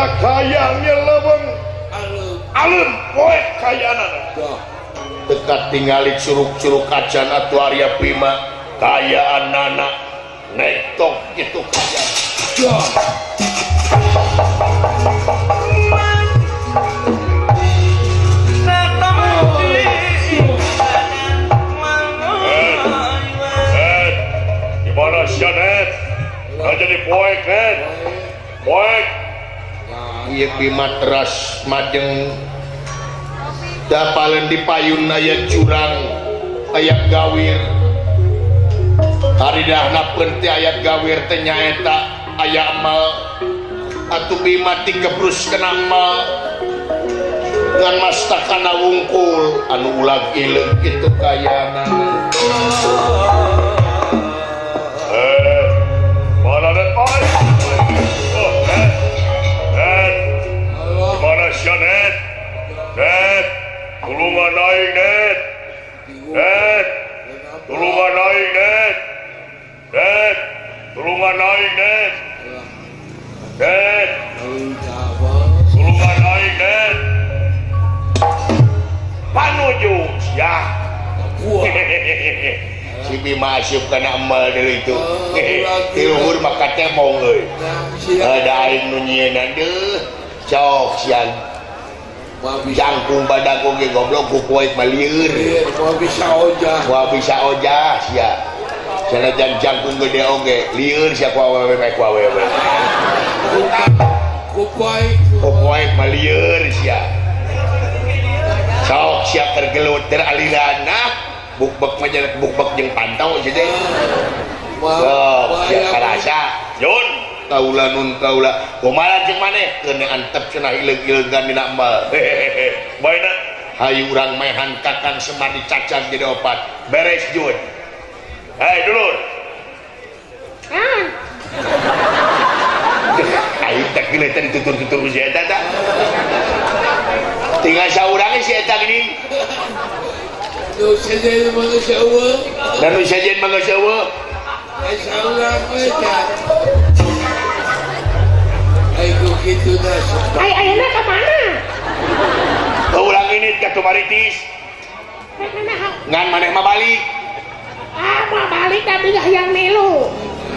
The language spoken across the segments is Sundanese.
Eta kayaan leuweung alem poek kayaanana. Dekat tingali curug-curug acan atuh Arya Bima kayaanana nektok kitu kayaan. Di mana sia Net? Jadi poek Net. Poek. Ieu Bima teras majeng dapaleun di payun aya jurang aya gawir. Haridahna pun teh aya gawir teh nyaeta aya amal. Atuh Bima tikebrus kana amal ngan mastakana wungkul anu ulag ileug kitu kayaanana. Mana Net? Oh, Net. Net. Mana sia Net? Net. Tulungan aing Net. Net. Tulungan aing Net. Net. Tulungan aing Net. Net. Tulungan aing Net. Panuju sia. Si Bima asup kana emal deui itu. Ti luhur mah katemong euy. Da aing nu nyieunna deuh. Cok sia. Jangkung badak oge goblok ku poek mah lieur. Moal bisa ojah. Moal bisa ojah sia. Sanajan jangkung gede oge lieur sia ku awewe mah ku awewe. Ku poek ku poek mah lieur sia. Sok sia tergelut teraliranna. Bukbek mah jalan bukbek jeung pantau sia teh. Sok sia karasa. Jun kaula nun kaula. Kumaha jeung maneh keun antep cenah ileug-ilegan dina emal. Hehehe. Baena hayu urang maehan Kakang Semar dicacag jadi opat. Beres Jun. Hei dulur. Ah. Aing teh geuleuh teh ditutur-tutur ku si eta tah. Tinggal saurang si eta geuning. Nu sejen mah geus eueuh. Da nu sejen mah geus eueuh. Ai saurang we tah. Ai ku kitu da. Ai ayeuna ka mana? Urang ini ka Tumaritis. Ngan maneh mah balik. Ah, mah balik tapi hayang milu.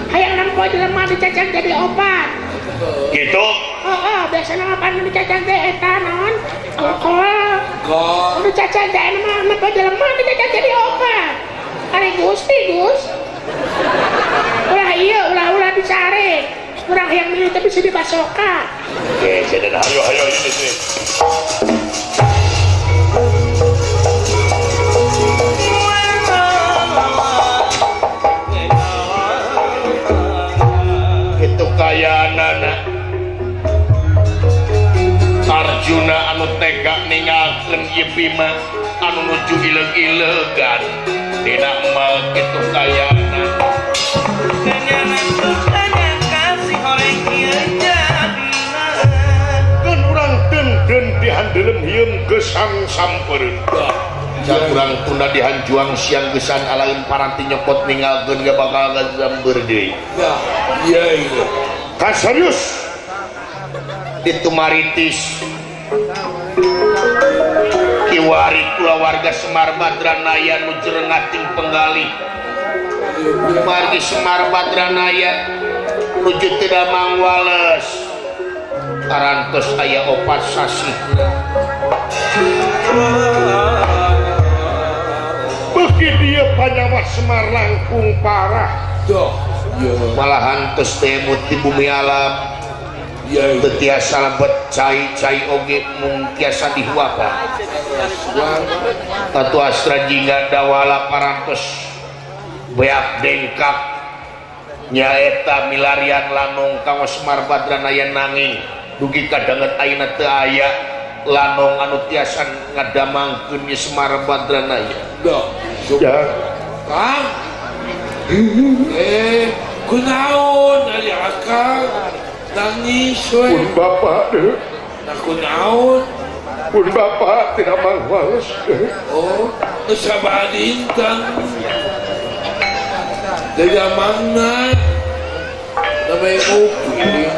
Hayang nempo jelema dicacag jadi opat. Gitu? Heeh, biasana mah pan dicacag teh eta naon? Alkohol. Kol. Dicacag teh mah nempo jelema dicacag jadi opat. Ari Gusti, Gus. Ulah ieu, ulah-ulah dicari. Urang hayang milu teh bisa dibasoka. Oke, saya dah. Ayo, ayo, ini sini. Itu kayaanana Arjuna anu tega ningalkeun ieu Bima anu nuju ileug-ilegan dina emal kitu kayaanana. Keun urang teundeun dihandelem hieum gesang sampereun. Urang tunda dihanjuang siang gesan alain paranti nyokot ninggalkeun ge bakal gasamber deui. Iya iya. Kasarius ditumaritis kiwari kulawarga Semar Badranaya nu jrengating penggalih. Margi Semar Badranaya nuju teu damang wales. Parantos aya opat sasih. Beuki dieu panyawa Semar langkung parah. Doh, malahan tos temut di bumi alam. Teu tiasa lebet cai-cai oge mung tiasa dihuapan. Tatu astra jingga dawala parantos beak dengkak nyaeta milarian lanong kanggo Semar Badranaya nanging dugi kadanget ayeuna teu aya lanong anu tiasa ngadamangkeun Semar Badranaya. Doh, ya. Kang. Kunaon ari akang nangis we. Pun bapak deh. Nah kunaon? Pun bapak tidak mangwales deh. Oh, geus sabaha dinten. Dari mana? Namanya kopi.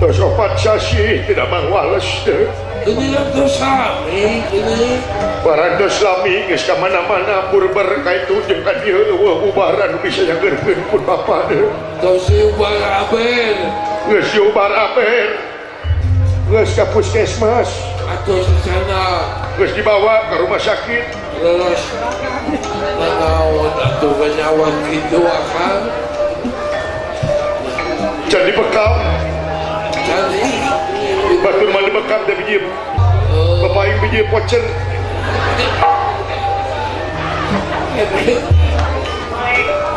Tos opat sasih tidak mangwales teh. Ini tos lami ini. Parantos lami geus ka mana-mana purber ka itu jeung ka dieu eueuh bubaran nu bisa nyageurkeun pun bapa teh. Tos diubar aber. Geus diubar aber. Geus ka puskesmas. Atuh sana. Geus dibawa ke rumah sakit. Leres. Nanaon atuh kanyawan kitu akang. Can dibekam. Can batur mah dibekam teh biji. Bapak aing biji pocer.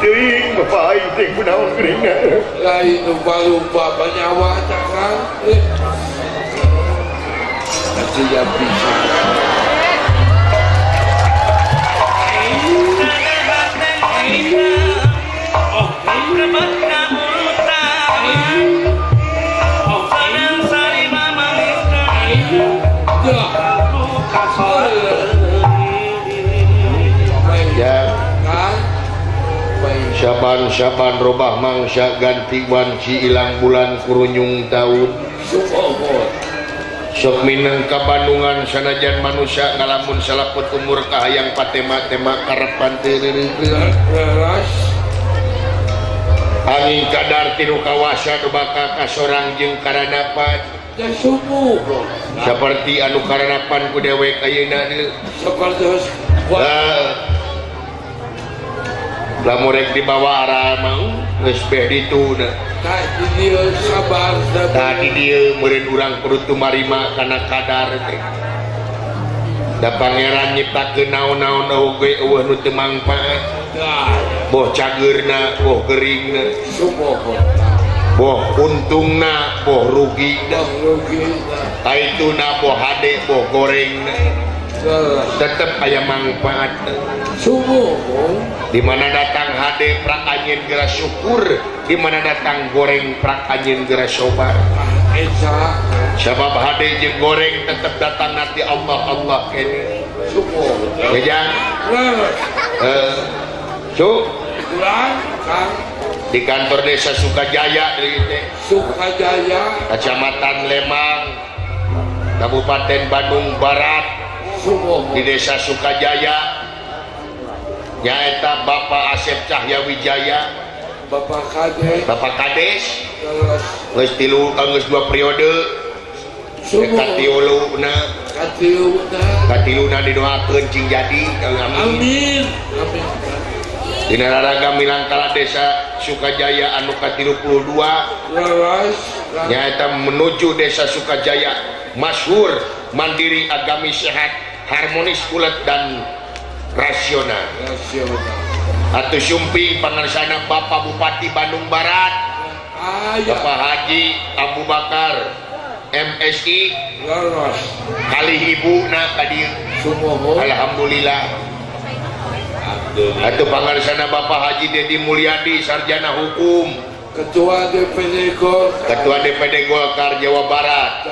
Teuing bapak aing teh kunaon geuringna. Lain lupa-lupa panyawa akang. Siap bisa. Ya. Syaban-syaban robah mangsa ganti wanci ilang bulan kurunyung taun. Sok mineng ka Bandungan sanajan manusia ngalamun salaput umur kahayang patema-tema karepan teu reureukeun. Angin kadar tilu kawasa nu bakal kasorang jeung karanapan. Saperti anu karanapan ku dewek ayeuna deui. Sapertos. Lamun rek dibawa arah mau geus beh dituna. Tadi dieu sabar. Tadi dieu meureun urang kudu tumarima kana kadar teh. Da pangeran nyiptakeun naon-naon oge eueuh nu teu mangpaat. Boh cageurna, boh geuringna. Boh untungna, boh rugina. Kaituna boh hade, boh gorengna. Tetep aya mangpaat. Di mana datang hade prak anjeun geura syukur, di mana datang goreng prak anjeun geura sobar. Sabab hade jeung goreng tetep datang nanti Allah Allah kene. Jang. Su. Di kantor desa Sukajaya deui teh. Sukajaya, Kecamatan Lemang, Kabupaten Bandung Barat. Di desa Sukajaya nyaeta Bapak Asep Cahya Wijaya, Bapak Kades, Bapak Kades geus tilu geus dua periode, katiluna katiluna didoakeun cing jadi, amin. Amin. Dina raraga milangkala desa Sukajaya anu ka-32 nyaeta menuju desa Sukajaya masyhur, mandiri, agami, sehat, harmonis, ulet dan rasional. Atuh sumping pangarsana Bapak Bupati Bandung Barat, Bapak Haji Abu Bakar MSI, kali ibu na tadi. Alhamdulillah. Atuh pangarsana Bapak Haji Dedi Mulyadi, sarjana hukum, Ketua DPD Golkar, Ketua DPD Golkar Jawa Barat,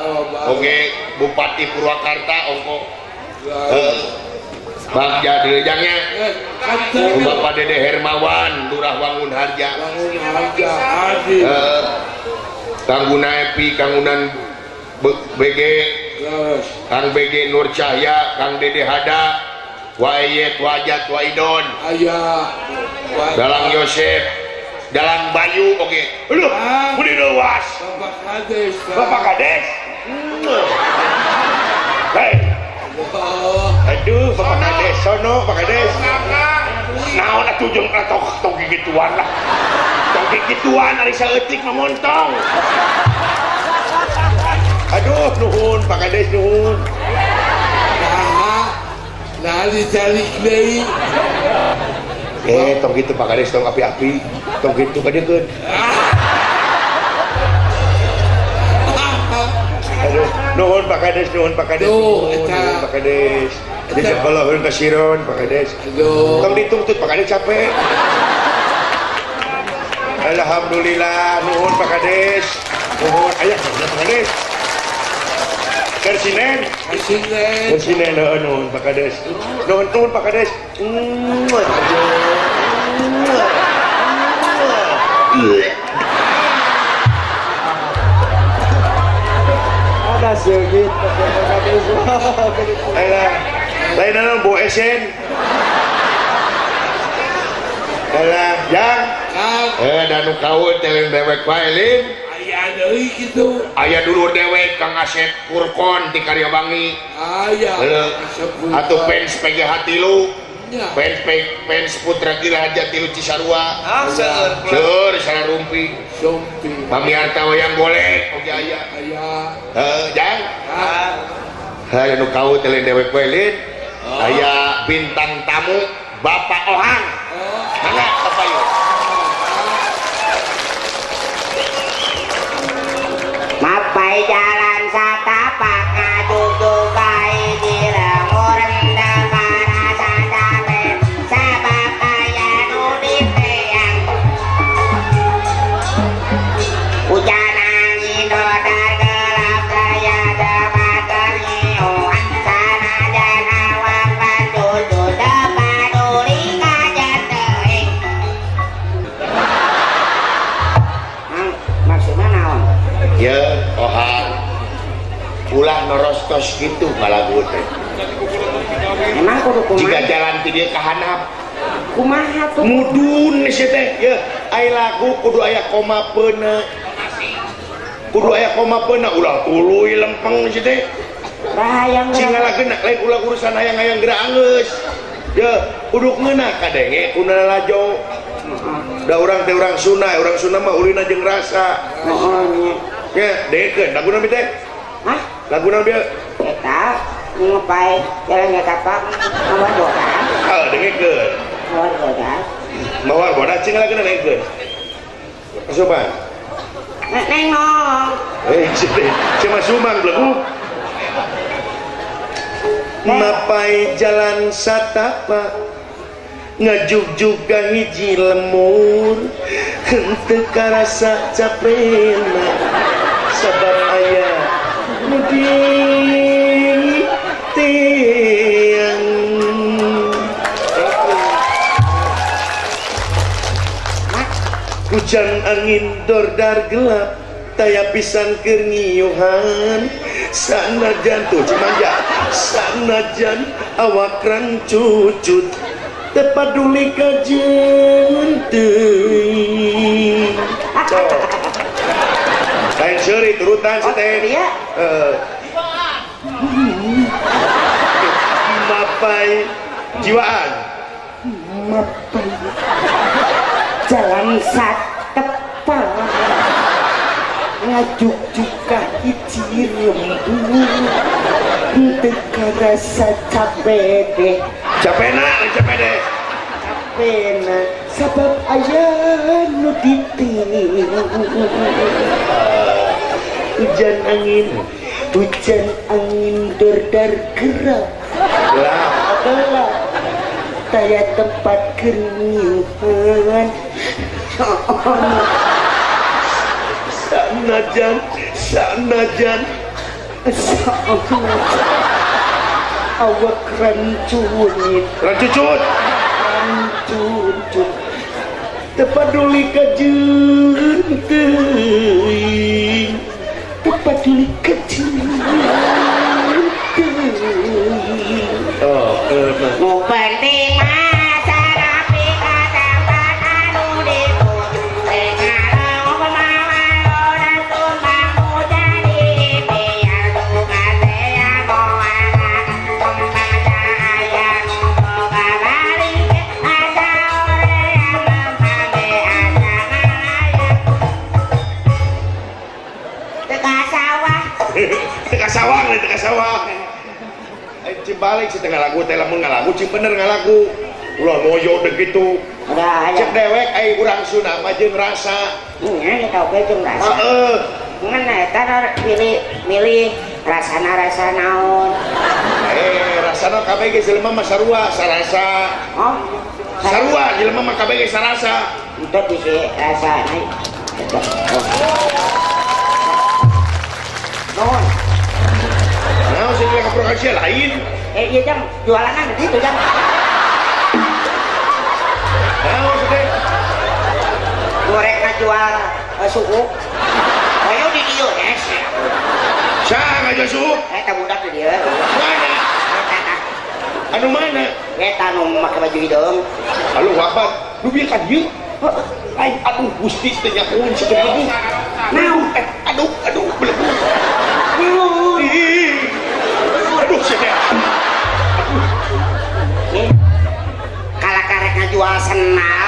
oke Bupati Purwakarta, ongko Bagja Dirjangnya, Bapak Dede Hermawan, Lurah Wangun Harja, Kang Guna Epi, Kang Unan BG, Kang BG Nur Cahya, Kang Dede Hada, Waeyet, Wajat, Waidon, Dalang Yosef, Dalang Bayu, oke. Aduh, budi luas. Bapak Kades. Bapak Kades. Hei. Aduh, Bapak Kades, sono Bapak Kades. Naon atuh jeung tong gigituan lah. Tong gigituan ari saeutik mah montong. Aduh, nuhun Pak Kades nuhun. Nah, nah dicalik deui. Tong gitu Pak Kades, tong api-api, tong gitu kadekeun. Aduh, nuhun Pak Kades, nuhun Pak Kades, nuhun Pak Kades. Di sekolah ka siron Pak Kades. Tong dituntut Pak Kades capek. Alhamdulillah, nuhun Pak Kades. Nuhun, aya Pak Kades. Kersinen, kersinen, kersinen, nuhun Pak Kades. Nuhun, nuhun Pak Kades. Alah seugit. Alah. Lain naon bo esen. Alah, jang. Eh, danu kaul teh lain dewek wae lin. Aya deui kitu. Aya dulur dewek Kang Asep Purkon di Karyawangi. Aya. Atuh fans PGH 3. Fans Putra Giraja 3 Cisarua. Ah, seueur. Seueur sararumpi. Sumpi. Pamiarta wayang golek oge aya. Aya. Heuh, jang. Heuh, anu kaul teh lain dewek wae lin. Aya bintang tamu Bapak Ohang. Mangga kapayu. Mapai jalan satapak ngajujukai di lemur teu karasa capek sabab aya nu diteang hujan angin dodar gelap daya tempat nyiuhan sanajan awak pacucu teu paduli kajen teuing. Maksudna naon? Ya, Ohang. Ulah norostos kitu ngalagu teh. Emang kudu kumaha? Jika jalan ti dieu ka handap. Kumaha tuh? Mudun sia teh. Ya, ai lagu kudu aya koma peuna. Kudu aya koma peuna ulah tuluy lempeng sia teh. Bahayang cing ngalageuna lain ulah urusan hayang-hayang geura anggeus. Ya, kudu ngeunah kadenge kuna lalajo. Da urang teh urang Sunda, urang Sunda mah ulina jeung rasa. Heeh nya. Ya, dengekeun laguna teh. Hah? Laguna bieu? Eta ngupai jalan ngatapak mawar bodas. Heuh, dengekeun. Mawar bodas. Mawar bodas cing laguna dengekeun. Coba. Nengok. Eh, cuma sumang belegu. Mapai jalan satapak ngajugjug ka hiji lemur henteu karasa capena sabab aya nu diteang. Hujan angin dordar gelap taya pisan keur ngiyuhan sanajan tuh Cimanja sanajan awak rancucut teu paduli ka jeung teuing. Lain seuri turutan si teh. Mapai jiwaan. Mapai jalan satepak ngajuk-juk ka hiji lembur teu karasa capek deh. Capena, capek deh. Capena sabab aya nu diteung. Hujan angin dordar gerak gelap gelap taya tempat keur nyiuhan. Sanajan sanajan awak rancunit rancucut rancucut teu paduli ka jeung teuing teu paduli ka jeung teuing. Oh, nu penting mah sarapi ka tempat anu dituju teh ngalong mawa tumbang jadi biar duka teh moal tumbang aya nu boga balik asa oream lempang asa ngalayang teu ka sawah teu ka sawah teu ka sawah. Cing balik sih tengah lagu teh lamun ngalagu cing bener ngalagu ulah moyo deh gitu. Cek dewek ai urang Sunda mah jeung rasa. Nya eta oge jeung rasa. Heeh. Ngan eta milih milih rasana rasa naon. Eh, rasana kabeh ge jelema mah sarua sarasa. Oh, sarua jelema mah kabeh ge sarasa. Entah bisi rasa. Nuhun. Nah, sing ka lain. Eh, iya jang, jualanan di situ jang. Nah, maksudnya goreng jual suku. Ayo di dieu es. Sah Saha Josu? Eta budak di dieu. Mana? Eta. Anu mana? Eta nu make baju hideung. Halo Akbar, nu bieu ka dieu? Lain aduh Gusti teh nyakuun si teh belebu. Naon? Aduh, aduh belebu. Aduh si teh. Kalah karek ngajual senal.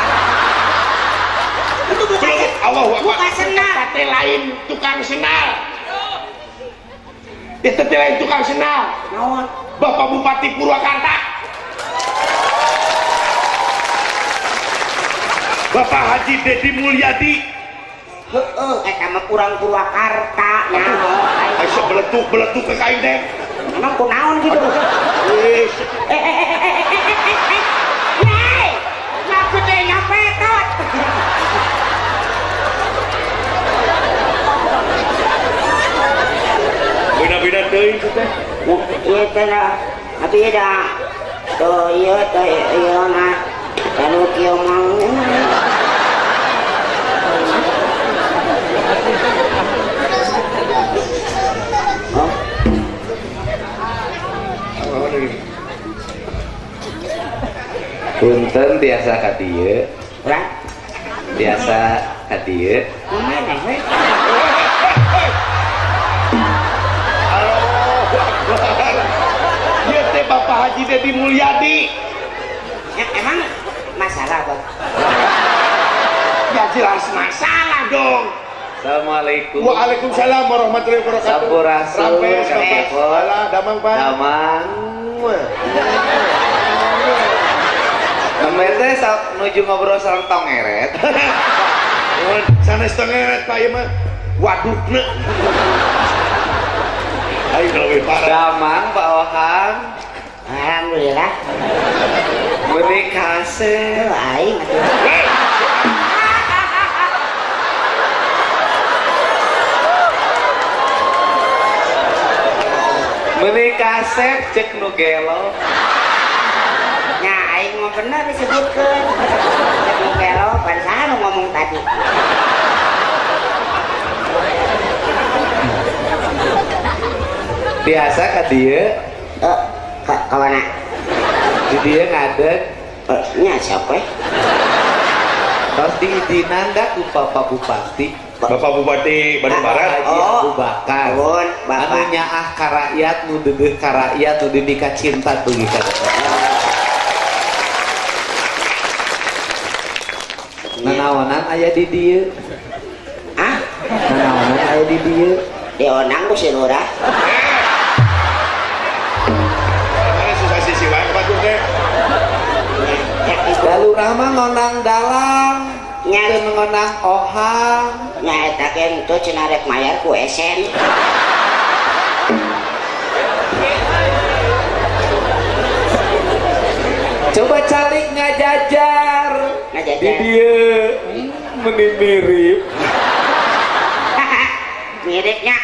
Itu bukan Allahu Akbar. Bukan senal. Teh lain tukang senal. Ya teh lain tukang senal. Naon? Bapak Bupati Purwakarta. Bapak Haji Dedi Mulyadi. Heeh, eta mah urang Purwakarta nyaho. Asa beletuk-beletuk ke kain teh. Emang kunaon gitu? Eh Yey! Nyapu teh nyapetot. Beda-beda teuing teh. Ieu teh lah. Abi da. Tuh ieu teh ieu na. Anu kieu mah. Oh. Punten biasa ka dieu. Urang biasa ka dieu. Mana we? Allahu Akbar. Ieu teh Bapak Haji Dedi Mulyadi. Ya, emang masalah, Bang? Ya jelas masalah dong. Assalamualaikum. Waalaikumsalam warahmatullahi wabarakatuh. Sampurasun. Rampes, rampes. Alah, damang, Pak. Damang. Kemarin teh nuju ngobrol sareng tongeret. Sanes tongeret, Pak, ieu mah. Wadukna. Ayo leuwih parah. Damang, Pak Ohang. Alhamdulillah. Meuni kasep. Aing atuh. Meuni kasep cek nu gelo. Nya aing mah bener disebutkeun. Cek nu gelo pan saha nu ngomong tadi. Biasa ka dieu? Ka mana? Di dieu ngadeg. Nya siapa? Terus diizinan da ku Bapak Bupati. Bapak Bupati Bandung Barat. Haji Abu Bakar. Nuhun, Bapak. Anu nyaah ka rakyat, nu deudeuh ka rakyat, nu dimika cinta dugi ka. Nanaonan aya di dieu? Ah? Nanaonan aya di dieu? Dionang ku si lurah. Mana susah sisi wae batur teh. Da lurah mah ngonang dalang. Nya ngonang ohang. Nya eta ge henteu cenah rek mayar ku esen. Coba calik ngajajar. Ngajajar. Di dieu meni mirip. Miripnya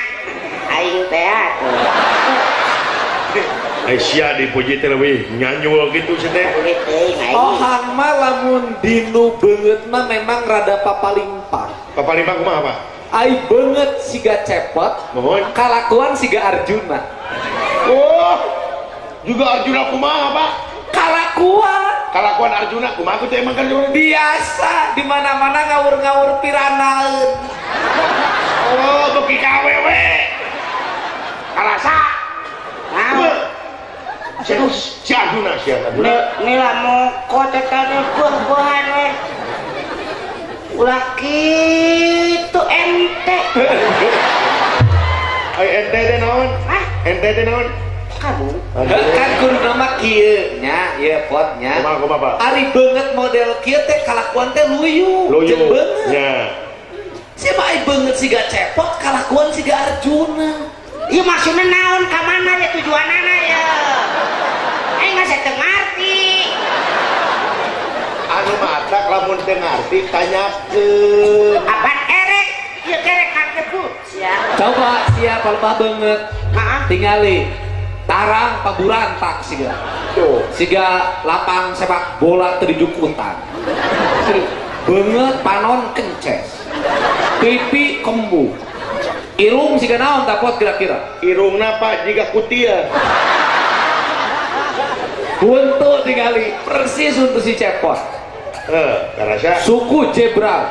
aing teh atuh. Aisyah dipuji teh leuwih nyanyul gitu sih teh. Ohang mah lamun dinu beungeut mah memang rada papalimpang. Papalimpang kumaha, Pak? Ai beungeut siga cepot, mohon. Kalakuan siga Arjuna. Oh, juga Arjuna kumaha, Pak? Kalakuan. Kalakuan Arjuna kumaha teh emang kan biasa di mana-mana ngawur-ngawur piranaeun. Oh, beuki ka awewe. Karasa. Naon? Si Arjuna, si Arjuna. Nila moko teh tadi buah-buahan we. Ulah kitu ente. Ai ente teh naon? Hah? Ente teh naon? Kamu. Kan kudu nama kieu nya, ieu pot nya. Kumaha kumaha, Pak? Ari beungeut model kieu teh kalakuan teh luyu. Luyu. Nya. Siapa ai beungeut siga cepot, kalakuan siga Arjuna. Ieu maksudna naon ka mana ya tujuanana ya? Aing mah teu ngarti. Anu matak lamun teu ngarti tanyakeun. Apaan erek? Ieu kerek kartebut sia. Coba sia palebah beungeut. Heeh. Tingali tarang paburantak siga. Tuh. Siga lapang sepak bola teu dijukutan. Beungeut panon kences. Pipi kembu. Irung siga naon takot kira-kira? Irungna Pak jiga kutil. Huntu tingali persis untuk si Cepot. Karasa suku Jebral.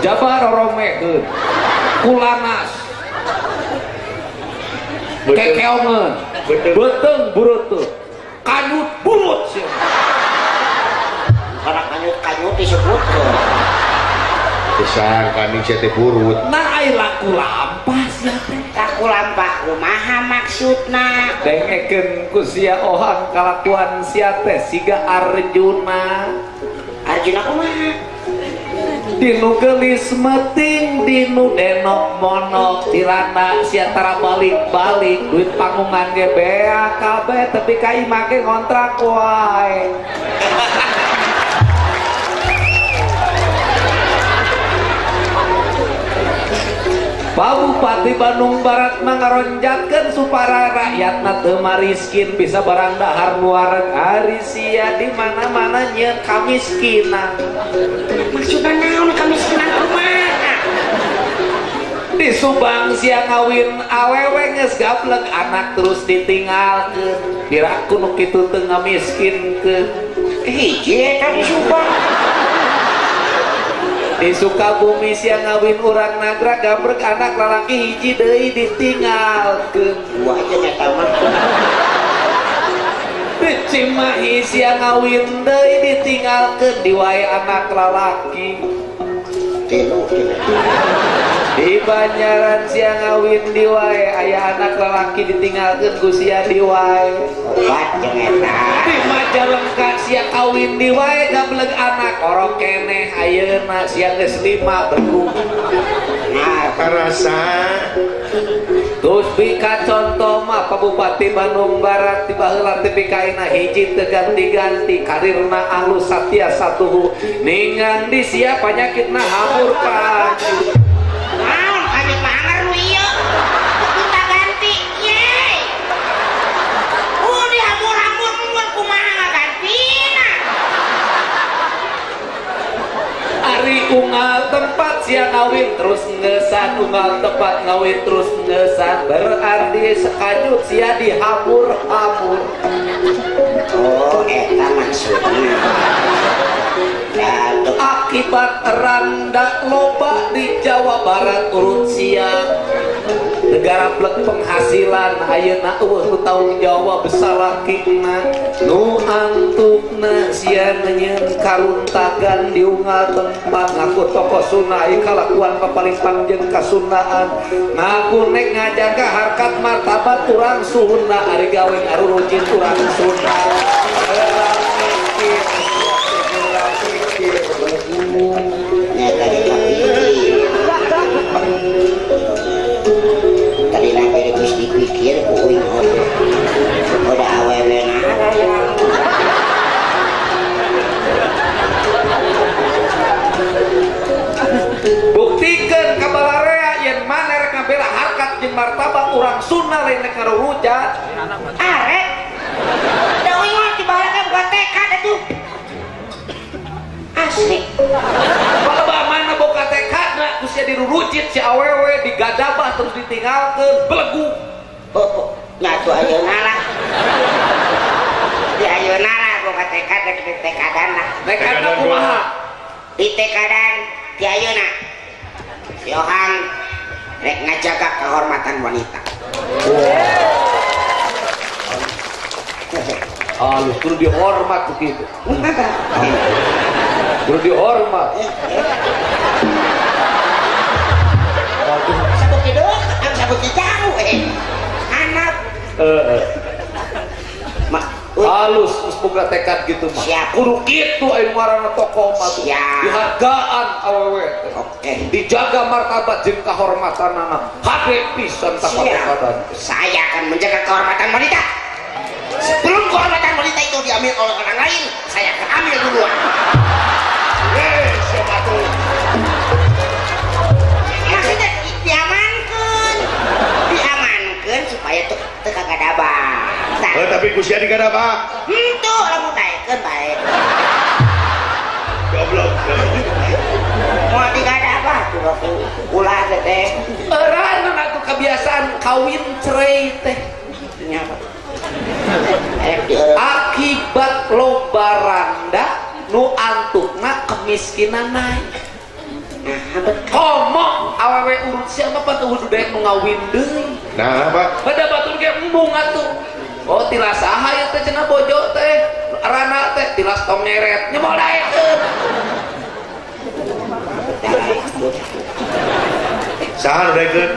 Jabar oromekeun. Kulanas. Kekeongeun. Beuteung buruteung. Kanyut burut sia. Karena kanyut-kanyut disebutkeun. Besar kami sia teh burut. Nah ai laku lampah sia teh. Laku lampah kumaha maksudna? Dengekeun ku sia ohang kalakuan sia teh siga Arjuna. Arjuna kumaha? Dinu geulis meting, dinu denok monok, tirana sia tara balik-balik, duit panggungan ge beak kabeh tapi ka imah ge ngontrak wae. Pak Bupati Bandung Barat mah ngaronjatkeun supaya rakyatna teu mariskin bisa barang dahar nu wareg ari sia di mana-mana nyieun kamiskinan. Maksudna naon kamiskinan kumaha? Di Subang sia ngawin awewe geus gableg anak terus ditinggalkeun. Diraku nu kitu teu ngamiskinkeun. Hiji eta di Subang. Di Sukabumi sia ngawin urang Nagra gabrek anak lalaki hiji deui ditinggalkeun. Dua aja eta mah. Di Cimahi sia ngawin deui ditinggalkeun di wae anak lalaki. Tilu. Di Banjaran sia ngawin di wae aya anak lalaki ditinggalkeun ku sia di wae. Obat jeung eta. Di Majalengka sia kawin di wae gableg anak orok keneh ayeuna sia geus 5 berku. Nah, karasa. Terus bika contoh mah Pak Bupati Bandung Barat ti baheula teh pikaina hiji teu ganti-ganti karirna alus satia satuhu ningang di sia panyakitna hamur kanjut. Naon kami manger nu ieu? Kita ganti. Ye. Dihamur-hamur mun kumaha ngagantina. Ari unggal tempat sia ngawin terus ngesan, unggal tempat ngawin terus ngesan, berarti sekanyut sia dihamur-hamur. Oh, eta maksudna. Akibat randa loba di Jawa Barat urut sia negara plek penghasilan ayeuna eueuh nu tanggung jawab salakina nu antukna sia nyeun karuntagan di unggal tempat ngaku tokoh Sunda ieu kalakuan papalimpang jeung kasundaan ngaku nek ngajaga harkat martabat urang Sunda ari gawe ngarurujit urang Sunda. Tadi nanti geus dipikir ku uing oge. Udah awewe narayang. Buktikeun ka balarea yen maneh rek ngabela harkat jeung martabat urang Sunda lain rek ngarurujat. Arek. Da uing mah ti baheula buka tekad atuh. Asli. Balaba mana boga tekadna ku sia dirurujit si awewe digadabah terus ditinggalkeun belegu. Oh, nya atuh ayeuna lah. Di ayeuna lah boga tekad rek ditekadan lah. Tekadna kumaha? Ditekadan di ayeuna. Si Ohang rek ngajaga kehormatan wanita. Halus kudu dihormat begitu. Kudu dihormat. Sabuki deuk, sabuki jauh anak. Halus geus boga tekad gitu mah. Kudu kitu aya ngaranna tokoh mah tuh. Dihargaan awewe. Oke. Dijaga martabat jeung kahormatanana. Hade pisan tah patekadan. Saya akan menjaga kehormatan wanita. Sebelum kehormatan wanita itu diambil oleh orang lain, saya akan ambil duluan. Siapa tuh? Maksudnya diamankan, diamankan supaya tuh teu kagadabah. Tapi ku sia digadabah. Henteu, lamun daekeun bae. Goblok. Moal digadabah tuh ulah teh. Eureun kawin cerai teh. Akibat loba randa nu antukna kemiskinan naik. Komo awewe urut siapa pan eueuh daek nu ngawin deui. Nah, Pak. Bada batur ge embung atuh. Oh, tilas saha ieu teh cenah bojo teh, rana teh tilas tong nyeret. Nya moal daekeun. Saha nu daekeun?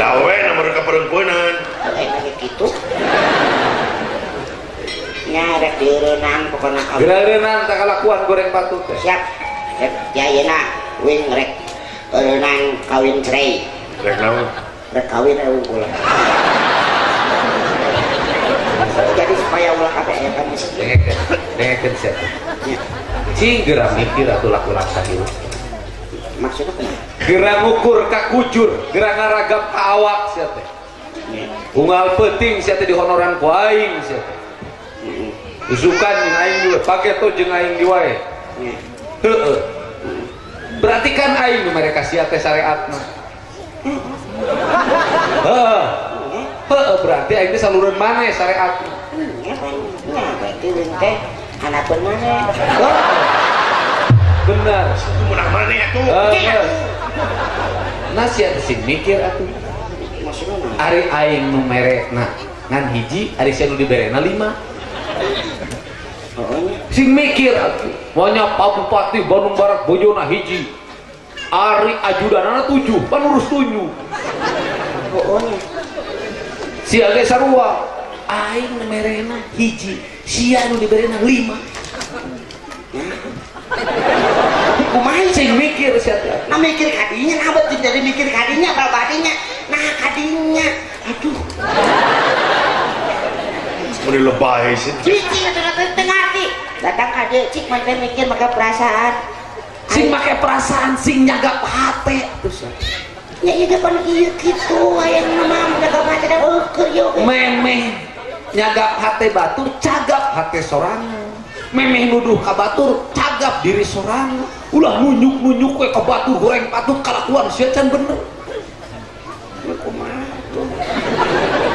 Da we nomor ka perempuanan. Lagi kitu. Nya rek dieureunang pokona. Dieureunang tak kalakuan goreng patut teh. Siap. Rek ayeuna wing rek eureunang kawin cerai. Rek naon? Rek kawin eueuh ulah. Jadi supaya ulah kabeh aya kan miskin. Dengekeun sia teh. Cing geura mikir atuh laku laksa hirup. Maksudna kumaha? Geura ngukur ka kujur, geura ngaragap ka awak sia teh. Unggal peuting sia teh dihonoran ku aing sia teh. Usukan jeung aing juga, pake tuh jeung aing di wae. Heeh. Berarti kan aing nu mereka sia teh syariatna. Heeh. Heeh, berarti aing teh saluran maneh syariatna. Nya berarti leung teh hanapeun maneh. Bener. Menang maneh atuh. Nah sia teh sing mikir atuh. Maksudna naon? Ari aing nu merekna ngan hiji, ari sia nu diberena 5. Sing mikir atuh. Monya Pak Bupati Bandung Barat bojona hiji. Ari ajudanana 7, pan urus 7. Heeh nya. Sia ge sarua. Aing nu merena hiji, sia nu diberena 5. Kumaha sing mikir sia teh? Nah mikir kadinya, nah bet jadi mikir kadinya, babadinya. Nah kadinya. Aduh. Mun lebay sih. Cicing atuh teu ngarti. Datang ka dieu cik mah mikir make perasaan. Sing make perasaan, sing nyagap hate terus. Ya ieu ge pan ieu kitu hayang mah nyagap hate da eueuh ieu ge. Memeh nyagap hate batur, cagap hate sorangan. Memeh nuduh ka batur, cagap diri sorangan. Ulah nunjuk-nunjuk we ka batur goreng patut kalakuan sia can bener. Kumaha tuh.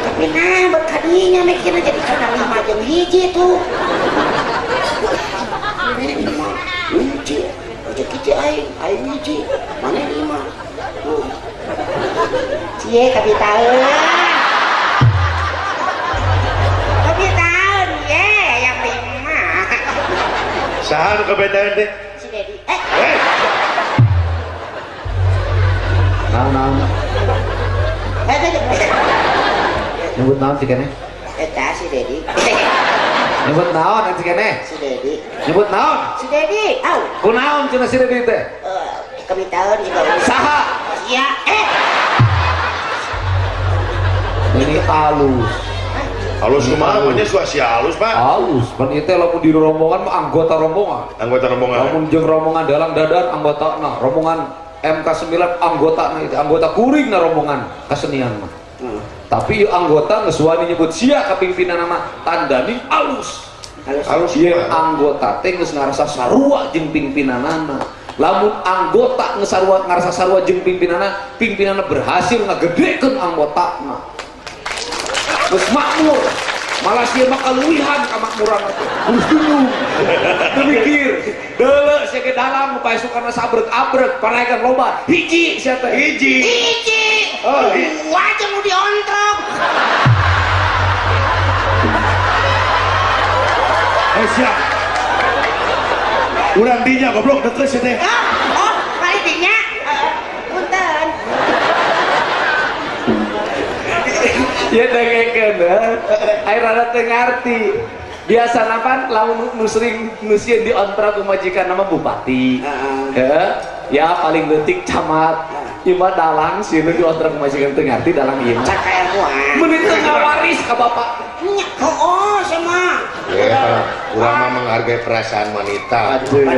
Tapi nah bet kadinya mikirna jadi kana 5 jeung hiji tuh. 5 hiji. Aja kieu aing, aing hiji, maneh 5. Tuh. Cie kabitaeun. Kabitaeun ye yang 5. Saha nu kabitaeun teh? Si Dedi. Naon naon. Nyebut naon si keneh? Eta si Dedi. Nyebut naon si keneh? Si Dedi. Nyebut naon? Si Dedi. Au. Kunaon cenah si Dedi teh? Kabitaeun juga. Saha? Sia. Ini halus. Halus kumaha nya suasi halus, Pak? Halus. Pan ieu teh lamun di rombongan mah anggota rombongan. Anggota rombongan. Lamun jeung rombongan dalang dadan anggotana, rombongan MK9 anggotana itu, anggota kuring na rombongan kesenian mah. Tapi ieu anggota geus wani nyebut sia ka pimpinan mah tandani alus. Halus. Ieu anggota teh geus ngarasa sarua jeung pimpinanana. Lamun anggota geus sarua ngarasa sarua jeung pimpinanana, pimpinanana berhasil ngagedekeun anggotana. Geus makmur. Malah sia mah kaluwihan kamakmuran teh. Geus dunung. Teu mikir. Deuleu sia ke dalam nu paesukana sabrek-abrek panaekan loba. Hiji sia teh. Hiji. Hiji. Oh, wajah nu diontrok. Eh siap. Urang dinya goblok deket sia teh. Oh, kali dinya. Punten. Ya dengekeun ai rada teu ngarti. Biasana pan lamun nu sering nu sieun diontrok ku majikan nama bupati. Heeh. Ya paling leutik camat. Ieu mah dalang sieun diontrok ku majikan teu ngarti dalang ieu mah. Cak kailmuan. Meuni teu ngawaris ka bapak. Nya heueuh sama. Ya, urang mah menghargai perasaan wanita. Aduh.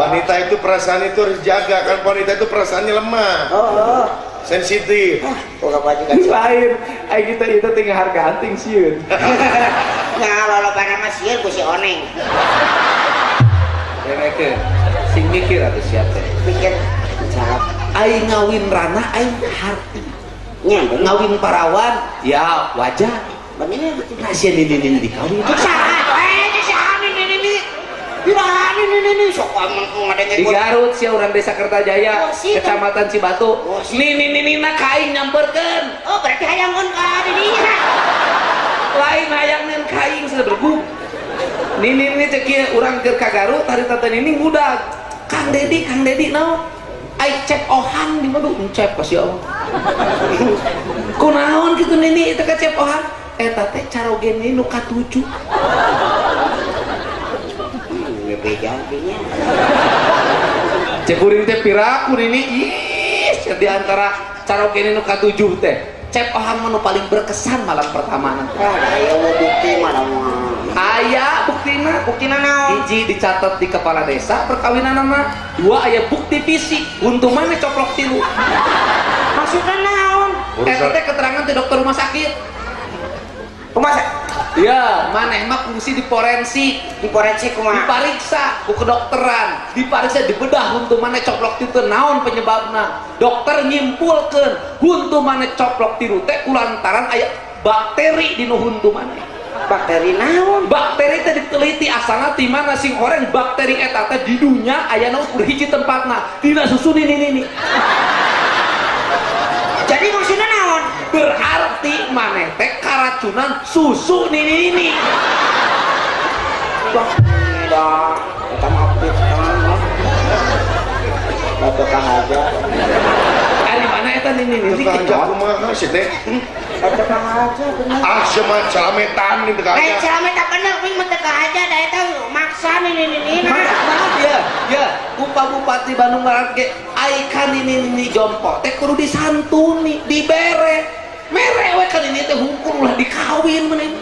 Wanita itu perasaan itu harus jaga kan, wanita itu perasaannya lemah. Heeh. Sensitif. Lain, aing kita itu tinggal harga anting sieun. Nya lolobana mah sieun ku si Oneng. Dengekeun, sing mikir atuh sia teh. Mikir jawab. Aing ngawin rana aing harti. Nya bener. Ngawin parawan ya wajar. Bener. Nah sia nini-nini dikawin. Cek saha cek saha nini-nini. Iraha nini-nini sok ngadengkeun. Di Garut sia urang Desa Kertajaya, Kecamatan Cibatu. Nini-ninina ka aing nyamperkeun. Oh berarti hayangeun ka didinya. Lain hayangeun ka aing sabergu. Nini-nini cek ieu urang keur ka Garut harita teh nini ngudag. Kang Dedi naon? Ai cep ohang di madu encep ka sia Allah. Kunaon kitu nini eta ka cep ohang? Eta teh caroge nini nu katujuh. Beja dinya. Cek kuring teh piraku nini ih di antara caroge nu katujuh teh. Cep ohang mah nu paling berkesan malam pertama nanti. Ah, aya bukti mah. Aya buktina, buktina naon? Hiji dicatat di kepala desa perkawinan mah, dua aya bukti fisik, untung mana coplok tilu. Maksudna naon? Eta teh keterangan ti dokter rumah sakit. Rumah sakit? Ya, maneh mah fungsi di forensik. Di forensik kumaha? Dipariksa ku kedokteran, dipariksa dibedah huntu maneh coplok tilu naon penyebabna. Dokter nyimpulkeun huntu maneh coplok tilu teh kulantaran aya bakteri di nu huntu maneh. Bakteri naon? Bakteri teh diteliti asalna ti mana sing horeng bakteri eta teh di dunya ayana ukur hiji tempatna dina susu nini-nini. Jadi maksudna naon? Berarti maneh teh karacunan susu nini-nini. Wah, da eta mah fitnah. Batu kahaja. Ari mana eta nini-nini kecot? Kumaha sih teh? Eta kahaja bener. Ah, sia celametan di teu kahaja. Eh, celametan bener kuing mah teu kahaja da eta maksa nini-nini. Maksa banget ya. Ya, Bapak Bupati Bandung Barat ge ai ka nini-nini jompo teh kudu disantuni, dibere. Mere we ka nini teh hungkul ulah dikawin maneh.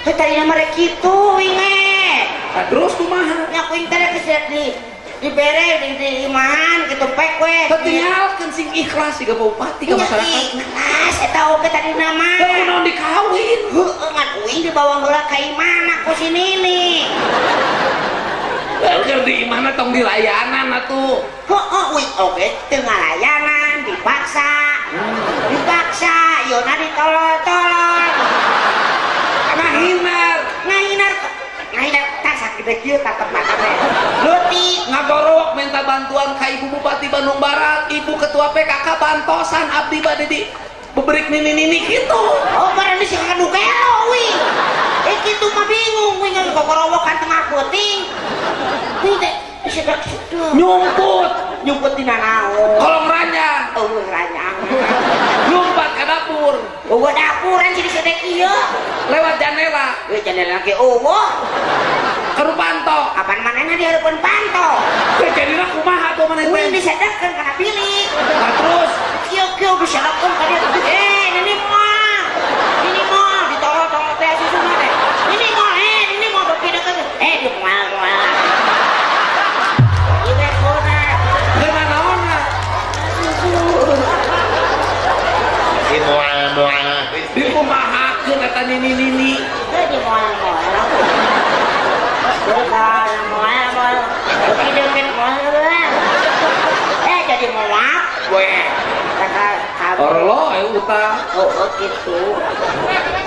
Heuh tadina mah rek kitu wing ge. Nah, terus kumaha? Nya kuing teh rek di dibere di imahan gitu pek we. Tinggalkeun sing ikhlas siga bupati ka masyarakat. Ikhlas eta oge tadina mah. Teu kunaon dikawin. Heueuh ngan uing dibawa heula ka imahna ku si nini. Keur di imahna tong dilayanan atuh. Heueuh uing oge teu ngalayanan, dipaksa. Dipaksa, yeuna ditolol-tolol. Ngahinar, ngahinar. Ngahinar tas sakit kieu tatep mata teh. Leutik ngagorowok minta bantuan ka Ibu Bupati Bandung Barat, Ibu Ketua PKK bantosan abdi bade di beberik nini-nini kitu. Oh, barang di sing anu gelo wing. Eh kitu mah bingung wing ngagorowokan tengah peuting. Wing teh disedak-sedek. Nyumput, nyumput dina naon? Kolong ranjang. Oh, ranjang. Lompat ke dapur. Eueuh dapuran sih disedek ieu. Lewat jandela. Eueuh jandela ge eueuh. Keru panto. Apan manehna di hareupeun panto. Teh jadina kumaha atuh maneh teh? Wing disedekkeun kana bilik. Nah terus kieu-kieu disedekkeun ka dieu. Eh, nini moal. Nini moal ditolong-tolong teh susuna teh. Nini moal, eh nini moal beuki deukeut. Eh, di moal-moal. Ieu teh kuna. Kana naonna? Di moal-moal. Dikumahakeun eta nini-nini. Teh di moal-moal. Moal-moal. Beuki deukeut moal. Eh, jadi moal we. Orlo utang. Oh, gitu.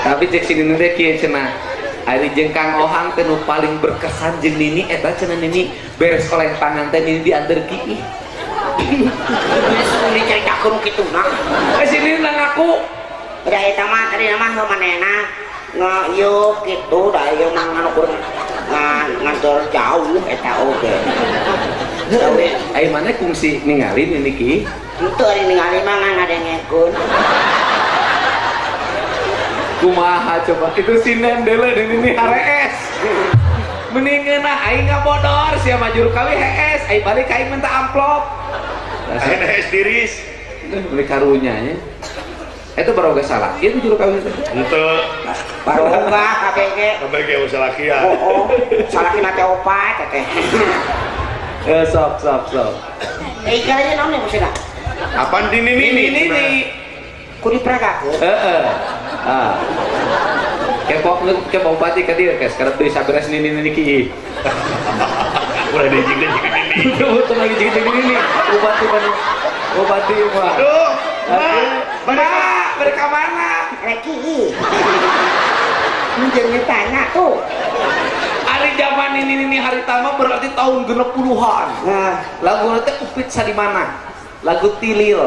Tapi cek sini teh kieu cenah. Ari jeung Kang Ohang teh nu paling berkesan jeung nini eta cenah nini beres kolentangan teh nini dianteur kiih. Geus dicaritakeun kitu mah. Eh si nini ngaku. Da eta mah tadi mah manehna ngayeuh kitu da ieu mah anu kur ngantor jauh eta oge. Ai maneh kungsi ningali nini kiih? Henteu ari ningali mah ngan ngadengekeun. Kumaha coba itu sinden deuleu dan ini harees. Mending ngeunah aing ngabodor sia mah juru kawi hees, aing balik aing minta amplop. Aing hees diris. Beli karunya nya. Eta baroga salah. Ieu juru kawi teh. Henteu. Baroga KBG. KBG salaki ya. Oh, salakina teh opat teh. Eh sok sok sok. Eh kalanya naon maksudna? Apaan di nini nini nini? Ku diperagakeun. Heeh. Ah. Kepo kepo bupati ka dieu kes karep deui saberes nini nini kieu. Ulah dijing-dijing nini. Betul lagi jing-jing nini. Bupati Bandung. Bupati mah. Aduh. Mereka mana? Lagi. Menjengnya tanya tuh. Hari zaman ini hari tama berarti tahun 60-an. Nah, lagu nanti Upit Sadimana. Lagu Tilil.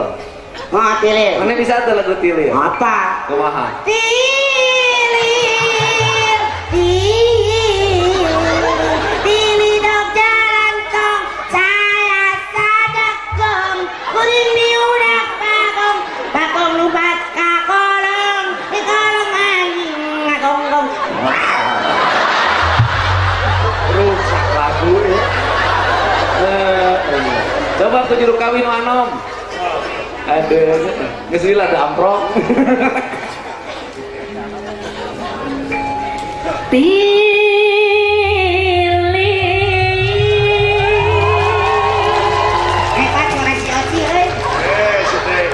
Oh, Tilil. Mana bisa tuh lagu Tilil? Apa? Kumaha? Tilil, tilil, tilil dok jalan tong, saya sadak gong, kuring diudak bagong, bagong lubat kakolong, di kolong angin ngagonggong. Rusak lagu ya. Coba aku juru kawin anom. Aduh, geus lila ada amprok. Pilih. Hebat suara si Oci euy. Sete.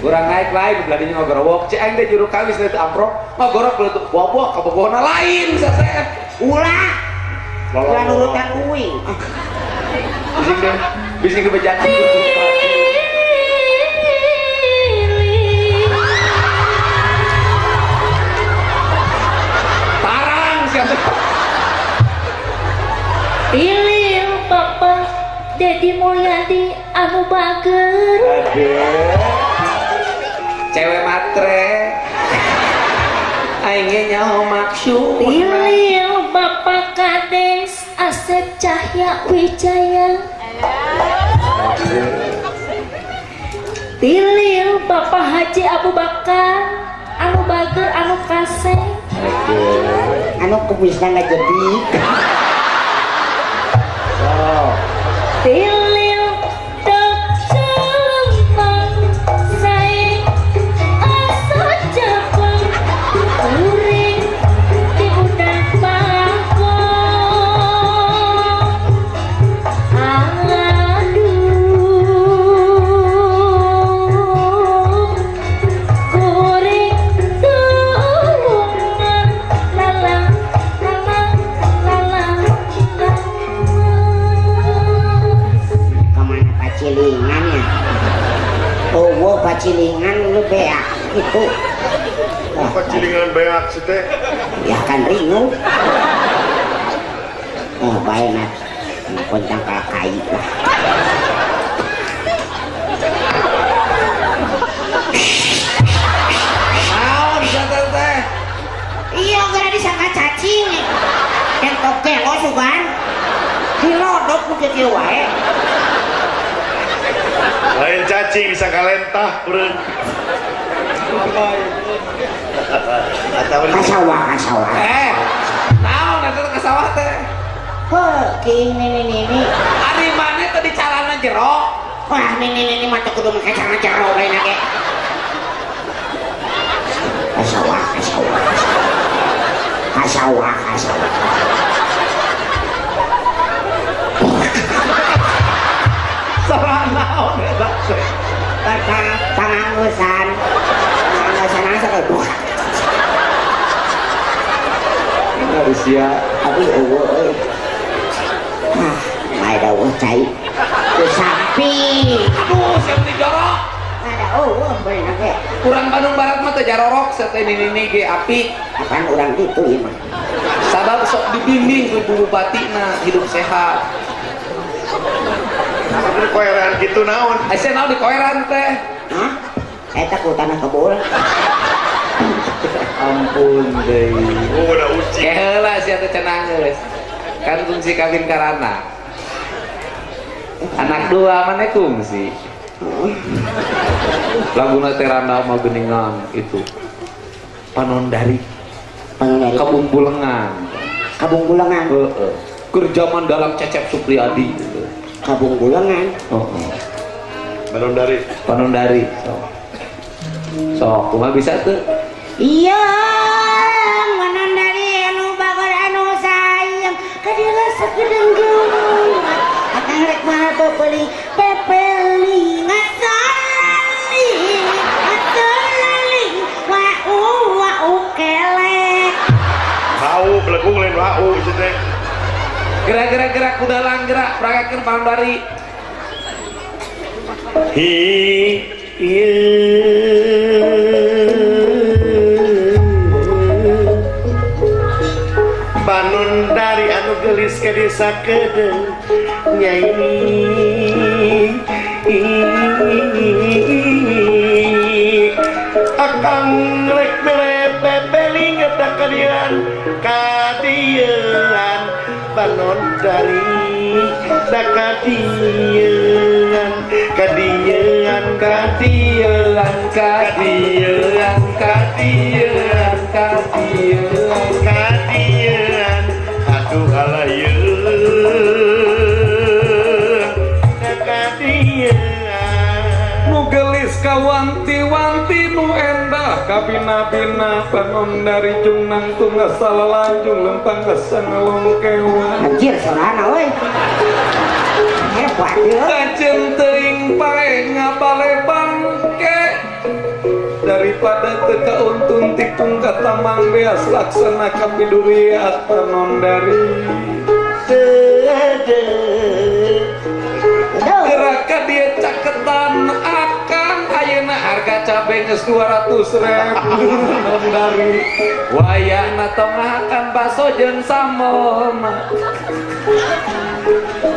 Kurang naik lain beladinya ngagorowok. Cek aing teh juru kawin teh amprok, ngagorok beuleut buah-buah kabogohna lain saseh. Ulah. Ulah nurutan uing. Bising deh, bising kebejatan. Tarang siapa? Pilih Bapak Dedi Mulyadi anu bager. Aduh. Cewek matre. Aing nyaho maksud. Pilih Bapak Kades Asep Cahya Wijaya. Tilil Bapak Haji Abu Bakar anu bager anu kaseh. Anu kumisna ngajedik. Tilil dok celempang sae asa japang kuring di udak bagong. Aduh kuring tulungan lalang lalang lalang lalang. Kemana pacilingan ya? Oh, pacilingan lu beak itu. Wah, Pacilingan beak sete. Ya kan ringu. Oh, bae nat. Kontang kai lah. Naon jantan teh? Iya, gara disangka cacing. Entok gelo sugan. Dilodok ku kieu wae. Lain cacing bisa kalentah urang. Atau Kasawah, kasawah. Naon eta teh kasawah teh? Heuh, ki ini ini. Ari maneh teh di calana jero. Wah, ini mah teu kudu make calana jero lain ge. Kasawah, kasawah. Kasawah, kasawah. Salah naon eta teh? Panganggusan. Panganggusan asa kayak Manusia aduh eueuh euy. Ah, bae da eueuh cai. Ku sapi. Aduh, siap di jorok. Ada eueuh bener ge. Urang Bandung Barat mah teh jarorok sate nini ge api. Apaan urang kitu ieu mah. Sabab sok dibimbing ku ibu bupatina hidup sehat. Tapi koeran kitu naon? Asa naon di koeran teh? Hah? Eta ku tanah kebul. Ampun deui. Oh, udah uci. Keheula sia teh cenah geus. Kan kungsi kawin karana. Anak dua maneh kungsi. Laguna teh randa mah geuningan itu. Panondari. Panondari. Kabung Bulengan. Kabung Bulengan. Heeh. Keur jaman dalam Cecep Supriyadi gitu. Kabung Bulengan. Heeh. Panondari. Panondari. Sok. Sok, kumaha bisa tuh? Iya, Panondari anu bagor anu sayang, kadila sakedeung geung. Akang rek mana pepeli, pepeli ngasali, ngasali, wau wau kelek. Wau belegung lain wau teh. Gerak-gerak gerak kuda langgerak peragakeun Panondari. Hi Panon dari anu gelis ke desa kedeung nyai akang rek mere pepeling eta kadian kadian panon dari kadian kadian kadian kadian kadian kadian kadian aduh halayeun kadian nu gelis kawanti-wanti nu endah kabina-bina panon dari jungnang tunggas salalanjung lempang geus ngalongkewan anjir sorana euy hebat ieu kaceun teuing pae ngabale bangke daripada teu kauntun tikung ka tamang beas laksana kapiduriat panon dari Geraka dia caketan akang ayeuna harga cabe geus 200.000 panon dari wayahna tong ngahakan baso jeung sambelna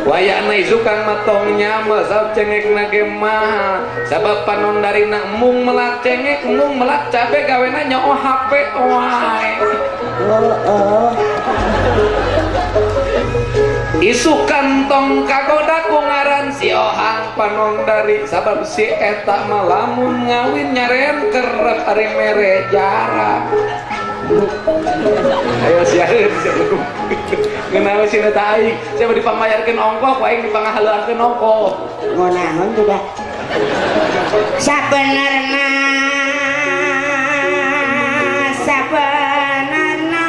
wayahna isukan matong nyama sabab cengekna ge mahal sabab panon darina mung melak cengek mung melak cabe gawena nyoo HP wae isukan tong kagoda ku ngaran si Ohang panon dari sabab si eta mah lamun ngawin nyaren kerep ari mere jarak. Ayo siareun siareun ngeunah we sina ta aing siapa dipangmayarkeun ongkoh ku aing dipangahaleuangkeun ongkoh ngonaon tidak sabenerna sabenerna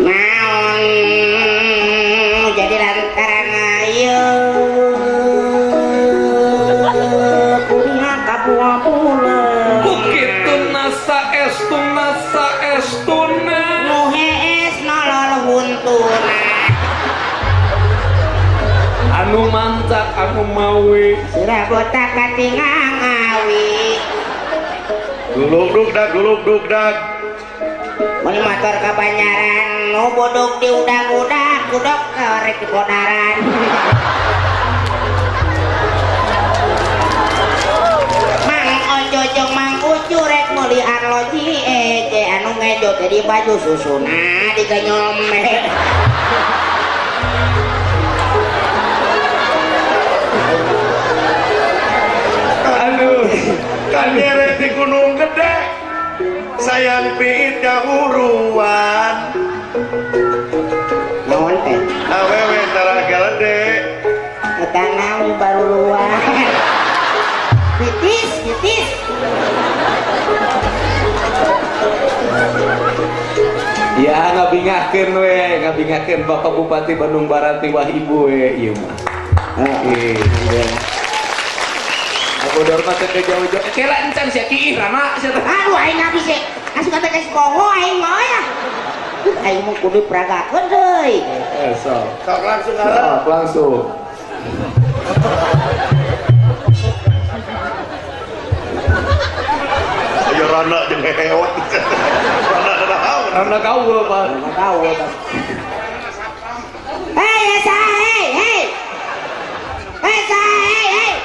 naon jadi lantaran ayo kumaha kabuah-buah bukituna saestuna saestuna nu hees nolol huntuna anu mancak anu mawi sirah botak katingang awi gulug dug dag gulug dug dag mun motor ka Banyaran nu bodog di udag-udag kudok rek di Bonaran Mang Ojo jeung Mang Ucu rek meuli arloji ece anu ngejo teh di baju susuna diganyome aduh kan nyeret di Gunung Gede sayang piit kahuruan naon teh awewe tara galede eta naon baru luar pitis pitis ya ngabingahkeun we ngabingahkeun Bapak Bupati Bandung Barat tiwah ibu we ieu mah alhamdulillah Bodor mah teh jauh-jauh kela encan sia kiih rana sia teh aduh aing habis e asup ka teh kongo aing mah ya aing mah kudu diperagakeun deui sok sok langsung sok langsung ayo rana jeung hewat rana naon rana gaul Pak rana gaul Pak hei esa hei hei esa hei hei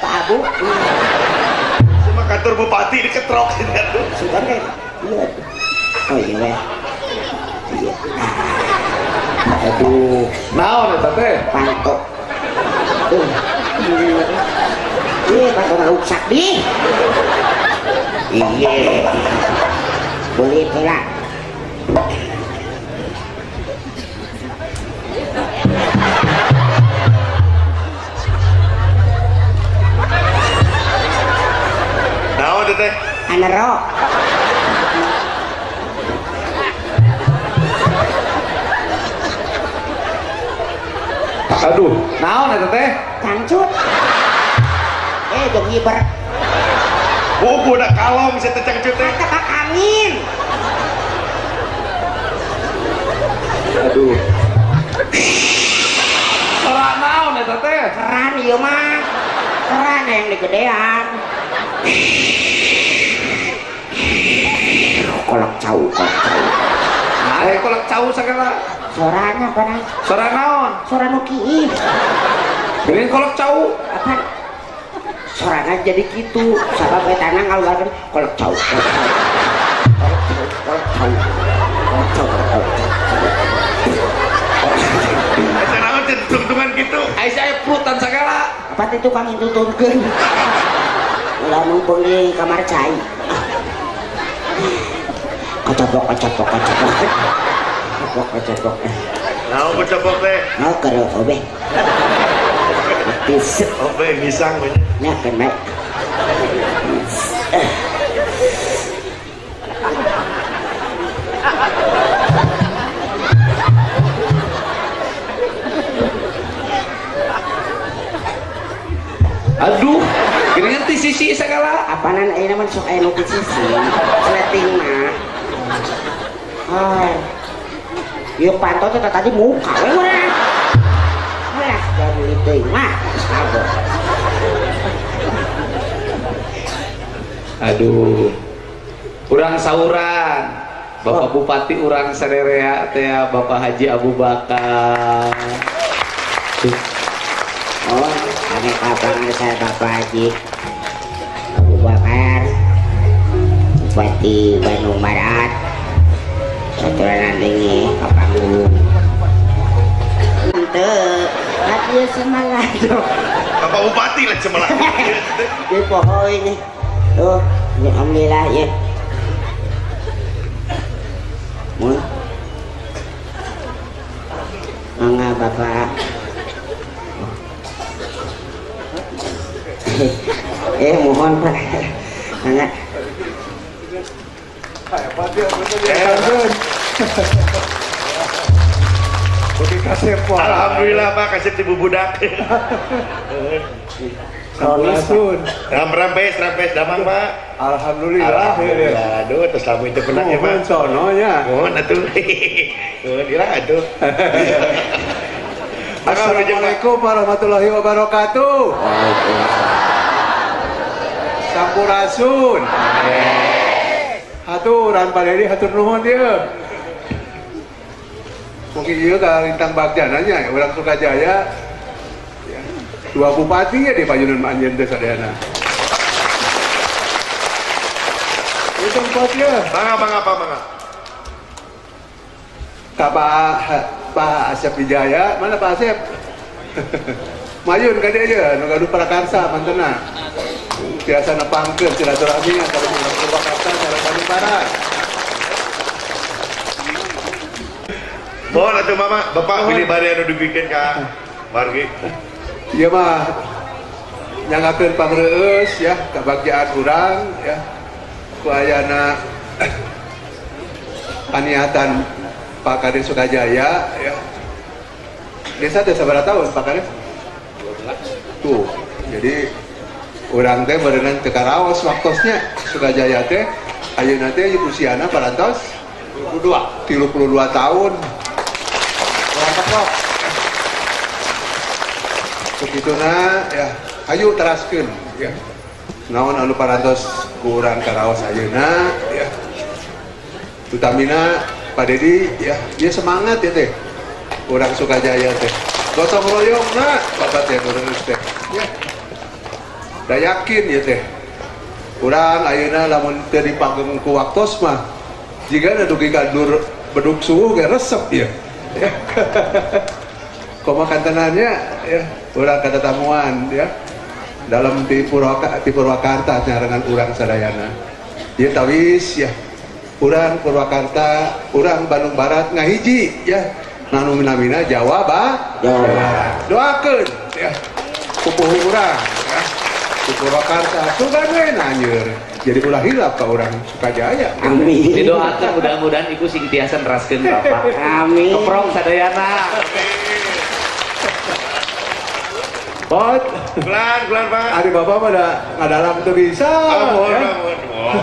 Pak Abu cuma kantor bupati diketrok sudah kan iya oh iya weh iya aduh naon eta teh pantok iya pantok ruksak di iya boleh pula naon teh anerok aduh naon eta teh cangcut jong hiber Buku udah kalong bisa tecang teh. Kata angin. Aduh. Sora naon eta teh? Keran ieu mah. Keran yang digedean. Kolak cau, kolak cau. Nah, kolak cau sagala. Sorana apa? Sora naon? Sora nu kiih. Geuning kolak cau. Apa? Sorana jadi gitu. Sabab etana ngaluarkeun kolak cau, kolak cau. Kolak cau, kolak cau. Kolak cau, kolak cau. Eta naon teh tungtungan kitu? Ai saya prutan sagala. Apa teh tukang intuturkeun? Ulah mumpung di kamar cai. Kocobok, kocobok, kocobok. Kocobok, kocobok. Naon kocobok teh? Naon keur obeh. Tisep. Obeh misang we. Nya kena. Aduh, geuningan ti sisi sagala. Apanan ayeuna mah sok aya nu ti sisi. Sleting mah. Oh. Ieu panto teh tadi muka we mah. Alah, jadul teuing mah kagok. Aduh. Urang sauran. Bapak Bupati urang sarerea teh Bapak Haji Abu Bakar. Oh, kami kapan saya Bapak Haji Abu Bakar Bupati Bandung Barat. Saturan nanti ke panggung. Teu, ieu semangat. Bapak Bupati lah semangat. Di poho ini. Tuh, alhamdulillah ya. Mun. Mangga Bapak. Mohon Pak. Mangga. Alhamdulillah Pak, kasih di bubudak. Sampurasun. Rampes, rampes damang Pak. Alhamdulillah. Alhamdulillah. Aduh, terus lamu itu pernah ya Pak. Sono nya. Mohon atuh. Mohon ira atuh. Assalamualaikum warahmatullahi wabarakatuh. Sampurasun. Haturan Pak Dedi, hatur nuhun ieu. Mungkin ieu ka Lintang Bagjananya ya, urang Sukajaya. Ya. Dua bupati ya di payunan anjeun teh sadayana. Ieu tempat ya. Mangga mangga Pak, mangga. Ka Pak Asep Wijaya, mana Pak Asep? Mayun ka dieu ya, nu gaduh prakarsa mantena. Biasa nepangkeun silaturahmi antara urang Purwakarta sareng Bandung Barat. Mohon atuh Mama, Bapak pilih bari anu dibikeun ka wargi. Ieu mah nyangakeun pangreueus ya, kabagjaan urang ya. Ku ayana paniatan Pak Kades Sukajaya ya. Desa teh sabaraha tahun Pak Kades? 12. Tuh, jadi urang teh berenang teu karaos waktosnya Sukajaya teh ayeuna teh usiana parantos 32 tahun. Urang tekok. Begituna ya, ayo teraskeun ya. Naon anu parantos ku urang karaos ayeuna ya. Utamina Pak Dedi ya, dia semangat ya teh. Urang Sukajaya teh. Gotong royong na bapak teh urang teh. Ya. Da yakin ya teh. Urang ayeuna lamun teu dipageng ku waktos mah jigana dugi ka dur beduk suhu ge resep ya. Ya. Koma kantenannya ya, urang katatamuan ya. Dalam di Purwakarta nyarengan urang sadayana. Ieu tawis ya. Urang Purwakarta, urang Bandung Barat ngahiji ya. Nanu minamina Jawa Barat. Doakeun ya. Pupuhu urang ya. Di Purwakarta sugan we nanjeur. Jadi ulah hilap ka urang Sukajaya. Amin. Didoakeun mudah-mudahan iku sing tiasa neraskeun Bapak. Amin. Keprong sadayana. Bot. Pelan-pelan Pak. Ari bapak mah da ngadalang teu bisa. Ah, mohon, mohon. Oh.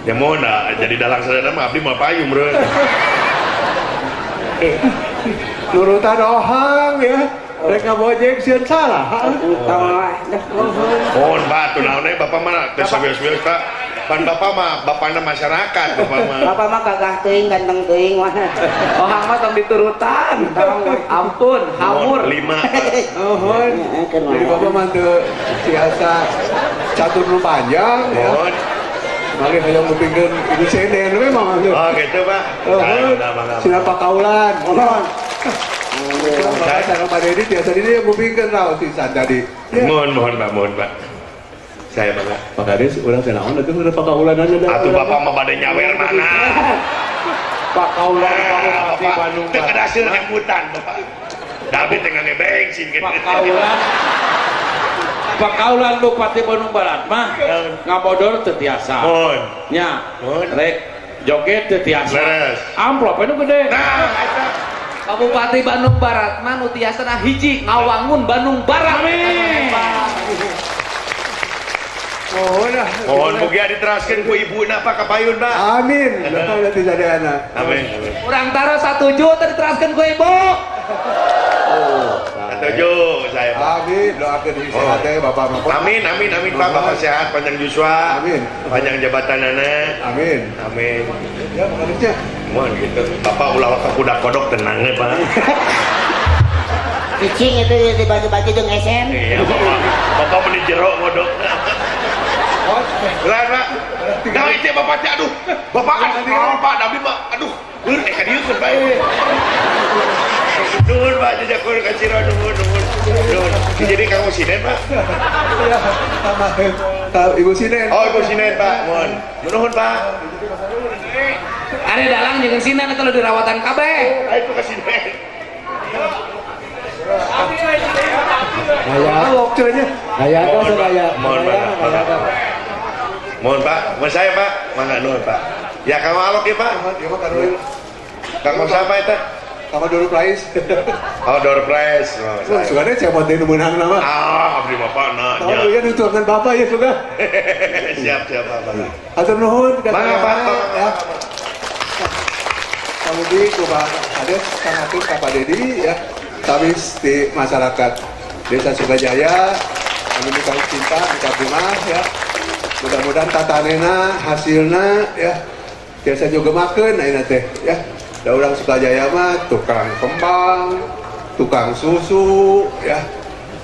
Ya mohon dah, jadi dalang sadana mah abdi mah payung bro. Nurutan ohang ya. Rek ngabojek sieun salah. Mohon Pak, tuh naon bapak mah teu sawios-wios Pak. Pan bapak mah bapakna masyarakat bapak mah. Bapak mah gagah teuing ganteng teuing mah. Ohang mah tong diturutan. Ampun, hamur. 5. Mohon. Jadi bapak mah teu tiasa catur nu panjang ya. Mohon. Mari hayang ngupingkeun ibu senen we mah. Oh gitu Pak. Mohon. Sina pakaulan. Mohon. Bapak sareng Pak Dedi biasa di dieu ngupingkeun raos pisan tadi. Mohon mohon Pak, mohon Pak. Saya bangga. Pak Kades urang teh naon atuh udah pakaulanan ada. Atuh bapak mah bade nyawer mana? Pakaulan Bupati Bandung. Teu kadaseur nyebutan bapak. David teh ngangebeng sih. Pakaulan. Pakaulan Bupati Bandung Barat mah ngabodor teu tiasa. Mohon. Nya. Mohon. Rek joget teu tiasa. Leres. Amplop nu gede. Nah, eta. Pak Bupati Bandung Barat mah nu tiasa hiji ngawangun Bandung Barat. Amin. Mohon ah. Mohon mugi diteraskeun ku ibuna Pak ka payun Pak. Amin. Bapak udah sadayana. Amin. Urang taro satuju teh diteraskeun ku ibu. Oh, setuju saya Pak. Amin, doakeun sehat teh Bapak mah. Amin amin amin Pak, Bapak sehat panjang yuswa. Amin. Panjang jabatanana. Amin. Amin. Ya Pak Kadesnya. Mohon gitu. Bapak ulah ka kuda kodok tenang we Pak. Cicing itu dibagi-bagi jeung esen. Iya, Bapak. Bapak meni jero ngodokna. Lah, Pak. Nah, itu Bapak teh aduh. Bapak kan Pak Nabi mah aduh. Leur eh ka dieu keun bae. Nuhun Pak jajakun ka Ciro nuhun nuhun. Nuhun. Jadi Kang Sinen Pak. Iya, sama Ibu Sinen. Oh, Ibu Sinen Pak. Mohon. Nuhun Pak. Are dalang jeung Sinen eta dirawatan kabeh. Ah, itu ka Sinen. Gaya waktunya. Gaya apa gaya? Mohon Pak. Mohon Pak, mohon saya Pak, mangga nuhun Pak. Ya kamu alok ya Pak. Ya Pak karuin. Kang siapa eta? Sama door prize. Oh, door prize. Wah, sugane cemot deui nu meunang mah. Ah, abdi mah Pak na. Tahu ya dituangkan Bapak ya suga. Siap, siap Pak. Atur nuhun. Mangga Pak. Ya. Kamugi ku Pak Kades, Kang Atur, Pak Dedi ya. Tabis di masyarakat Desa Sukajaya, kami minta cinta, minta bunga ya. Mudah-mudahan tatanena, hasilna ya. Biasa juga makan ayeuna teh ya. Da urang Sukajaya mah tukang kembang, tukang susu ya.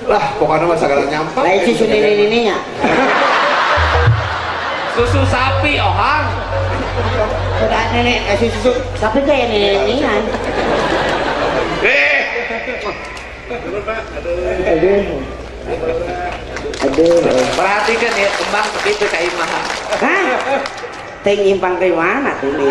Lah pokoknya mah sagala nyampak. Lain susu nini-nininya. Susu sapi ohang. Sudah nenek susu sapi kayak nenek-nenekan. Eh. Turun Pak. Aduh. Aduh. Perhatikan ya kembang begitu ka imah. Hah? Teh nyimpang ke mana tuh nih?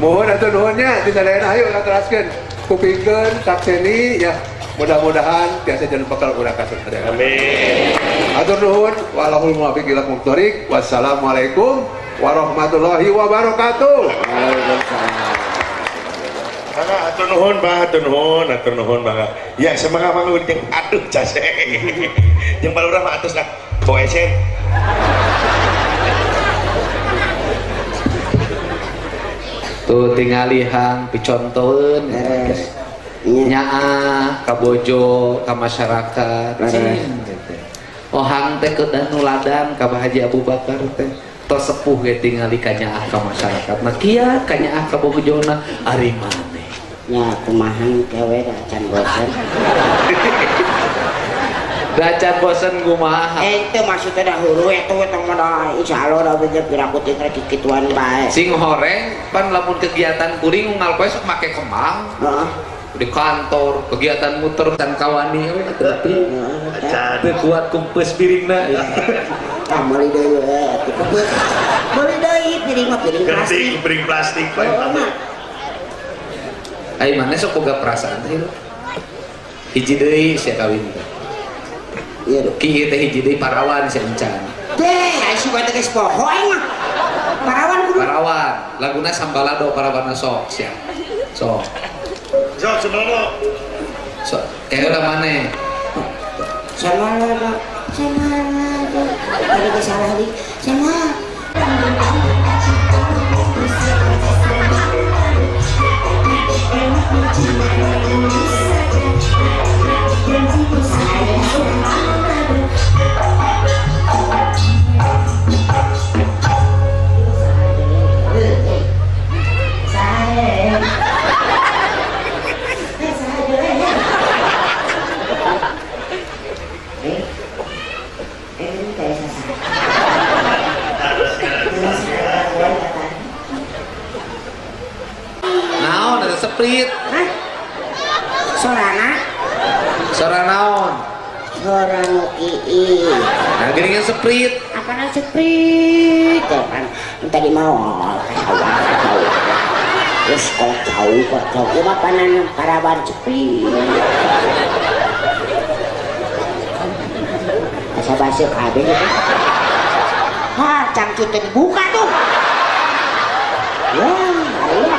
Mohon atuh nuhunnya di sadayana ayo urang teraskeun. Kupingkeun sakseni ya. Mudah-mudahan tiasa jangan bekal urang ka sadayana. Amin. Atur nuhun walahul muwaffiq ila aqwamit. Wassalamualaikum warahmatullahi wabarakatuh. Waalaikumsalam. Mangga atur nuhun Pak, atur nuhun, atur nuhun mangga. Ya semangat mangga jeung aduh jase. Jeung balurah mah atus lah. Bawa esen. Tuh tingali hang picontoeun nyaah ka bojo ka masyarakat. Ohang teh kedah nuladan ka Pak Haji Abu Bakar teh. Tos sepuh ge tingali ka nyaah ka masyarakat. Nah kieu ka nyaah ka bojona ari maneh. Ya kumaha kewe da can bosen. Da can bosen kumaha? Ente maksudnya dah huru eta we tong mah insyaallah da bener piraku teh rek kikituan bae. Sing horeng pan lamun kegiatan kuring unggal poe sok make kembang. Heeh. Di kantor kegiatan muter can kawani we tapi teu kuat kumpes piringna. Ah meuli deui we atuh kumpes. Meuli deui piring mah piring plastik. Piring plastik bae. Ai maneh sok boga perasaan teh. Hiji deui sia kawin teh. Iya kieu teh hiji deui parawan sia encan. Teh, ai suka teh geus poho aing mah. Parawan kudu. Parawan, laguna sambalado parawana sok sia. Sok. Sok sambalado. So, kayak udah mana? Sama lah, sama lah. Tadi kesalah lagi, sama. Naon ada seprit? Hah? Sorana? Sora naon? Sora nu ii. Nah, geuningan seprit. Apaan seprit? Kan tadi mau sawah. Terus kok jauh kok jauh. Ieu mah panan parawan seprit. Asa basi kabeh gitu. Hah, cangcut teh dibuka tuh. Wah, iya.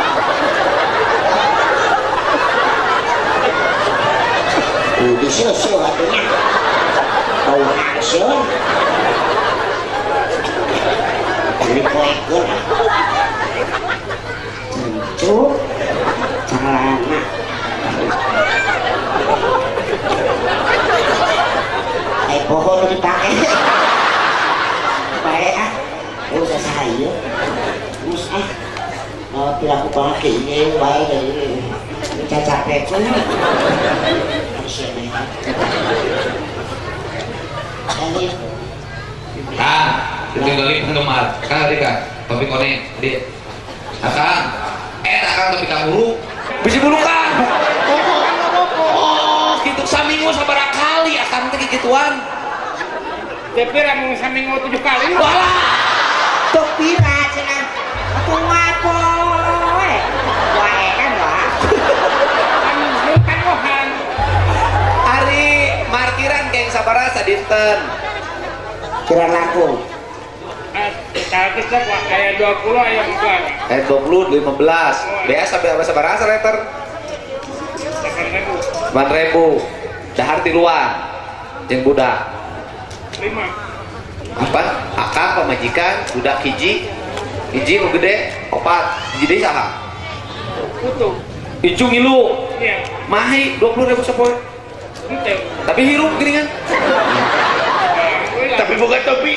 Disusu atunya. Bau hangseur. Dipoekeun. Cangcut celana. Pohon dipake. Bae ah. Udah saya. Terus ah. Mau tidak aku pakai ini bae dari capek. Kang, ditinggalin penggemar. Kang tadi kang, topi kone, di. Akang, akang topi kang bulu. Bisi bulu kang. Oh, gitu saminggu sabaraha kali akang teh gituan. Teu pira mung saminggu 7 kali. Walah. Teu pira cenah. Atuh ngapoe. Wae kan wah. Kan ohan. Ari markiran geng sabaraha sadinten? Kira langkung. Target aya 20 aya 15. Aya 20 15. Biasa sabaraha liter? 8.000. Dahar tiluan jeung budak. 5. Apa? Akang pamajikan budak hiji. Hiji nu gede opat. Hiji deui saha? Putu. Icung ngilu. Iya. Mahi 20.000 sapoe. Henteu. Tapi hirup geuningan. Tapi bukan topi.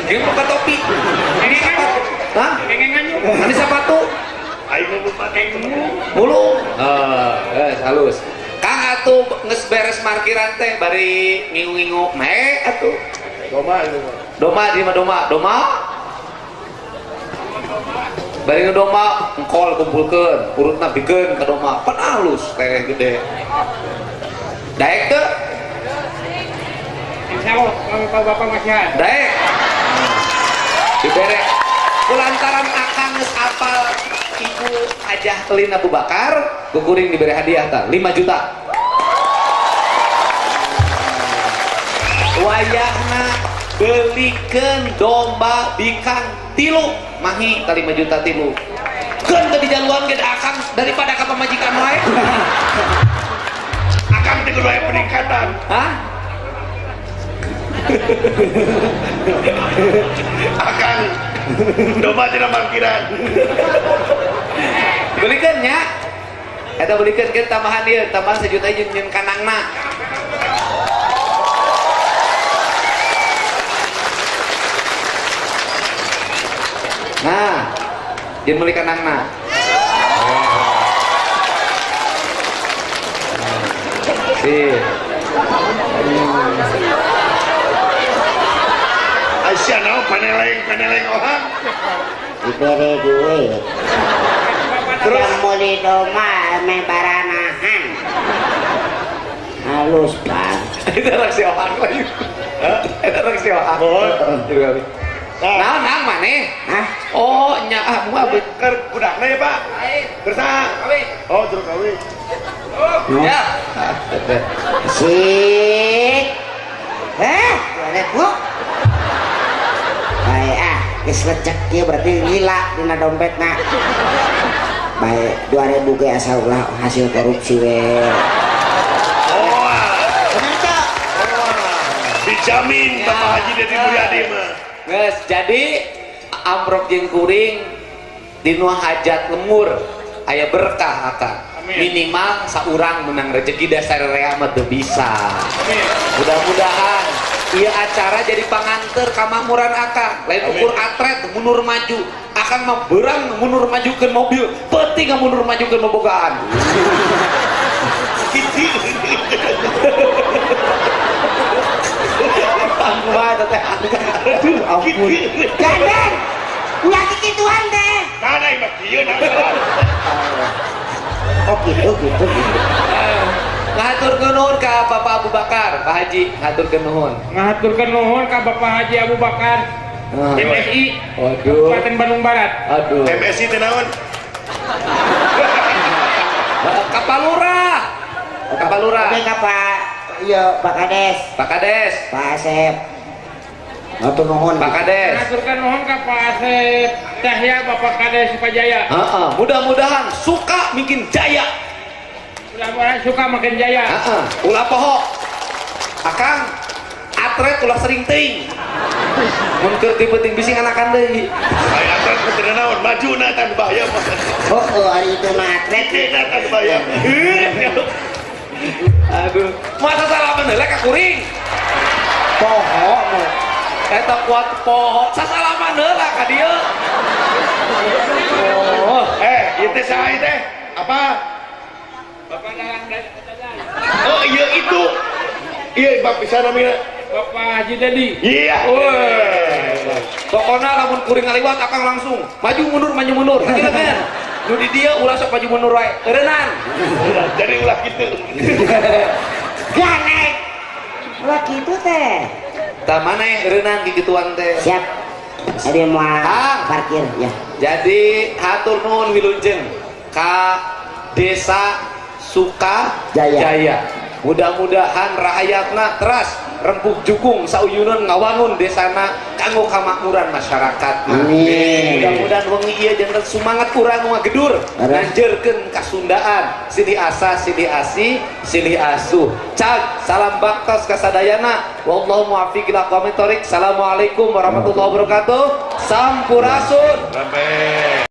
Jeung bukan topi. Ini sepatu. Hah? Ini sepatu. Ayo bupati mulu. Heeh, halus. Kang atuh geus beres markiran teh bari ngingu-ngingu mae atuh. Doma Doma di mah doma, doma. Bari nu doma engkol kumpulkeun, urutna bikeun ka doma. Pan halus teh gede. Daek teu? Insyaallah kalau bapak masih ada. Daek. Dibere kulantaran akang geus apal Ibu Hajah Telin Abu Bakar, kukuring diberi hadiah tah 5 juta. Wayahna belikeun domba bikang tilu, mahi ta 5 juta tilu. Keun teu dijaluan ge da akang daripada ka pamajikan wae. Akang teh kudu aya peningkatan. Hah? Akang domba tina parkiran. Belikeun nya. Eta belikeun keun tambahan ieu, tambahan 1 juta jeung nyeun kanangna. Nah, jeung meuli kanangna. Sih. Aisyah naon paneleng ohang. Dibere duit. Terus meuli domba meh baranahan. Halus bang. Itu reaksi ohang lagi. Hah? Itu reaksi ohang. Nah, nah maneh? Hah? Oh, nya ah moal keur budakna ya, Pak. Kersa. Kawin. Oh, terus kawin. Ya. Sik. 2000. Bae ah, geus lecek ieu berarti lila dina dompetna. Bae 2000 ge asal ulah hasil korupsi we. Dijamin Bapak Haji Dedi Mulyadi mah. Geus, jadi amrok jeung kuring dinu hajat lemur aya berkah akang. Minimal saurang menang rezeki dasar rea mah teu bisa. Mudah-mudahan ieu acara jadi panganteur kamakmuran akang. Lain ukur atret mundur maju, akang mah beurang mundur majukeun mobil, peuting mundur majukeun bobogaan. Aduh, ampun. Gandeng. Ulah kikituan teh. Nah, nah, mah kieu nah. Oh gitu gitu. Ngahaturkeun nuhun ka Bapak Abu Bakar, Pak Haji, ngahaturkeun nuhun. Ngahaturkeun nuhun ka Bapak Haji Abu Bakar. MSI. Waduh. Kabupaten Bandung Barat. Aduh. MSI teh naon? Ka Pak Lurah. Ka Pak Lurah. Oke ka Pak ieu Pak Kades. Pak Kades. Pak Asep. Ngatur nuhun. Pak Kades. Ngaturkeun nuhun ka Pak Asep Cahya Bapak Kades Sukajaya. Heeh, mudah-mudahan suka bikin jaya. Mudah-mudahan suka makin jaya. Heeh, ulah poho. Akang atret ulah sering teuing. Mun keur ti peuting bisi nganakan deui. Ai atret mah teu naon, majuna tan bahaya mah. Heeh, ari itu mah atret. Tan bahaya. Aduh, masa salaman heula ka kuring? Poho mah. Eta kuat poho, sasalaman heula ka dieu. Oh, ieu teh saha ieu teh? Apa? Bapak Dalang. Oh, iya itu. Iya, Bapak bisa namanya. Bapak Haji Dedi. Iya. Pokona lamun kuring ngaliwat akang langsung maju mundur maju mundur. Kieu kan. Nu di dieu ulah sok maju mundur wae. Eureunnan. Jadi ulah kitu. Ganek. Ulah kitu teh. Tah maneh eureunnan kikituan teh. Siap. Ada yang mau parkir ya. Jadi hatur nuhun wilujeng ka Desa Sukajaya. Mudah-mudahan rahayatna teras rempuk jukung sauyunan ngawangun desana kanggo kamakmuran masyarakat. Amin. Mudah-mudahan wengi ieu janten sumangat urang ngagedur nanjeurkeun kasundaan silih asa silih asih silih asuh. Cag salam baktos kasadayana. Wallahu muwaffiq ila aqwamit thoriq. Assalamualaikum warahmatullahi wabarakatuh. Sampurasun. Sampai.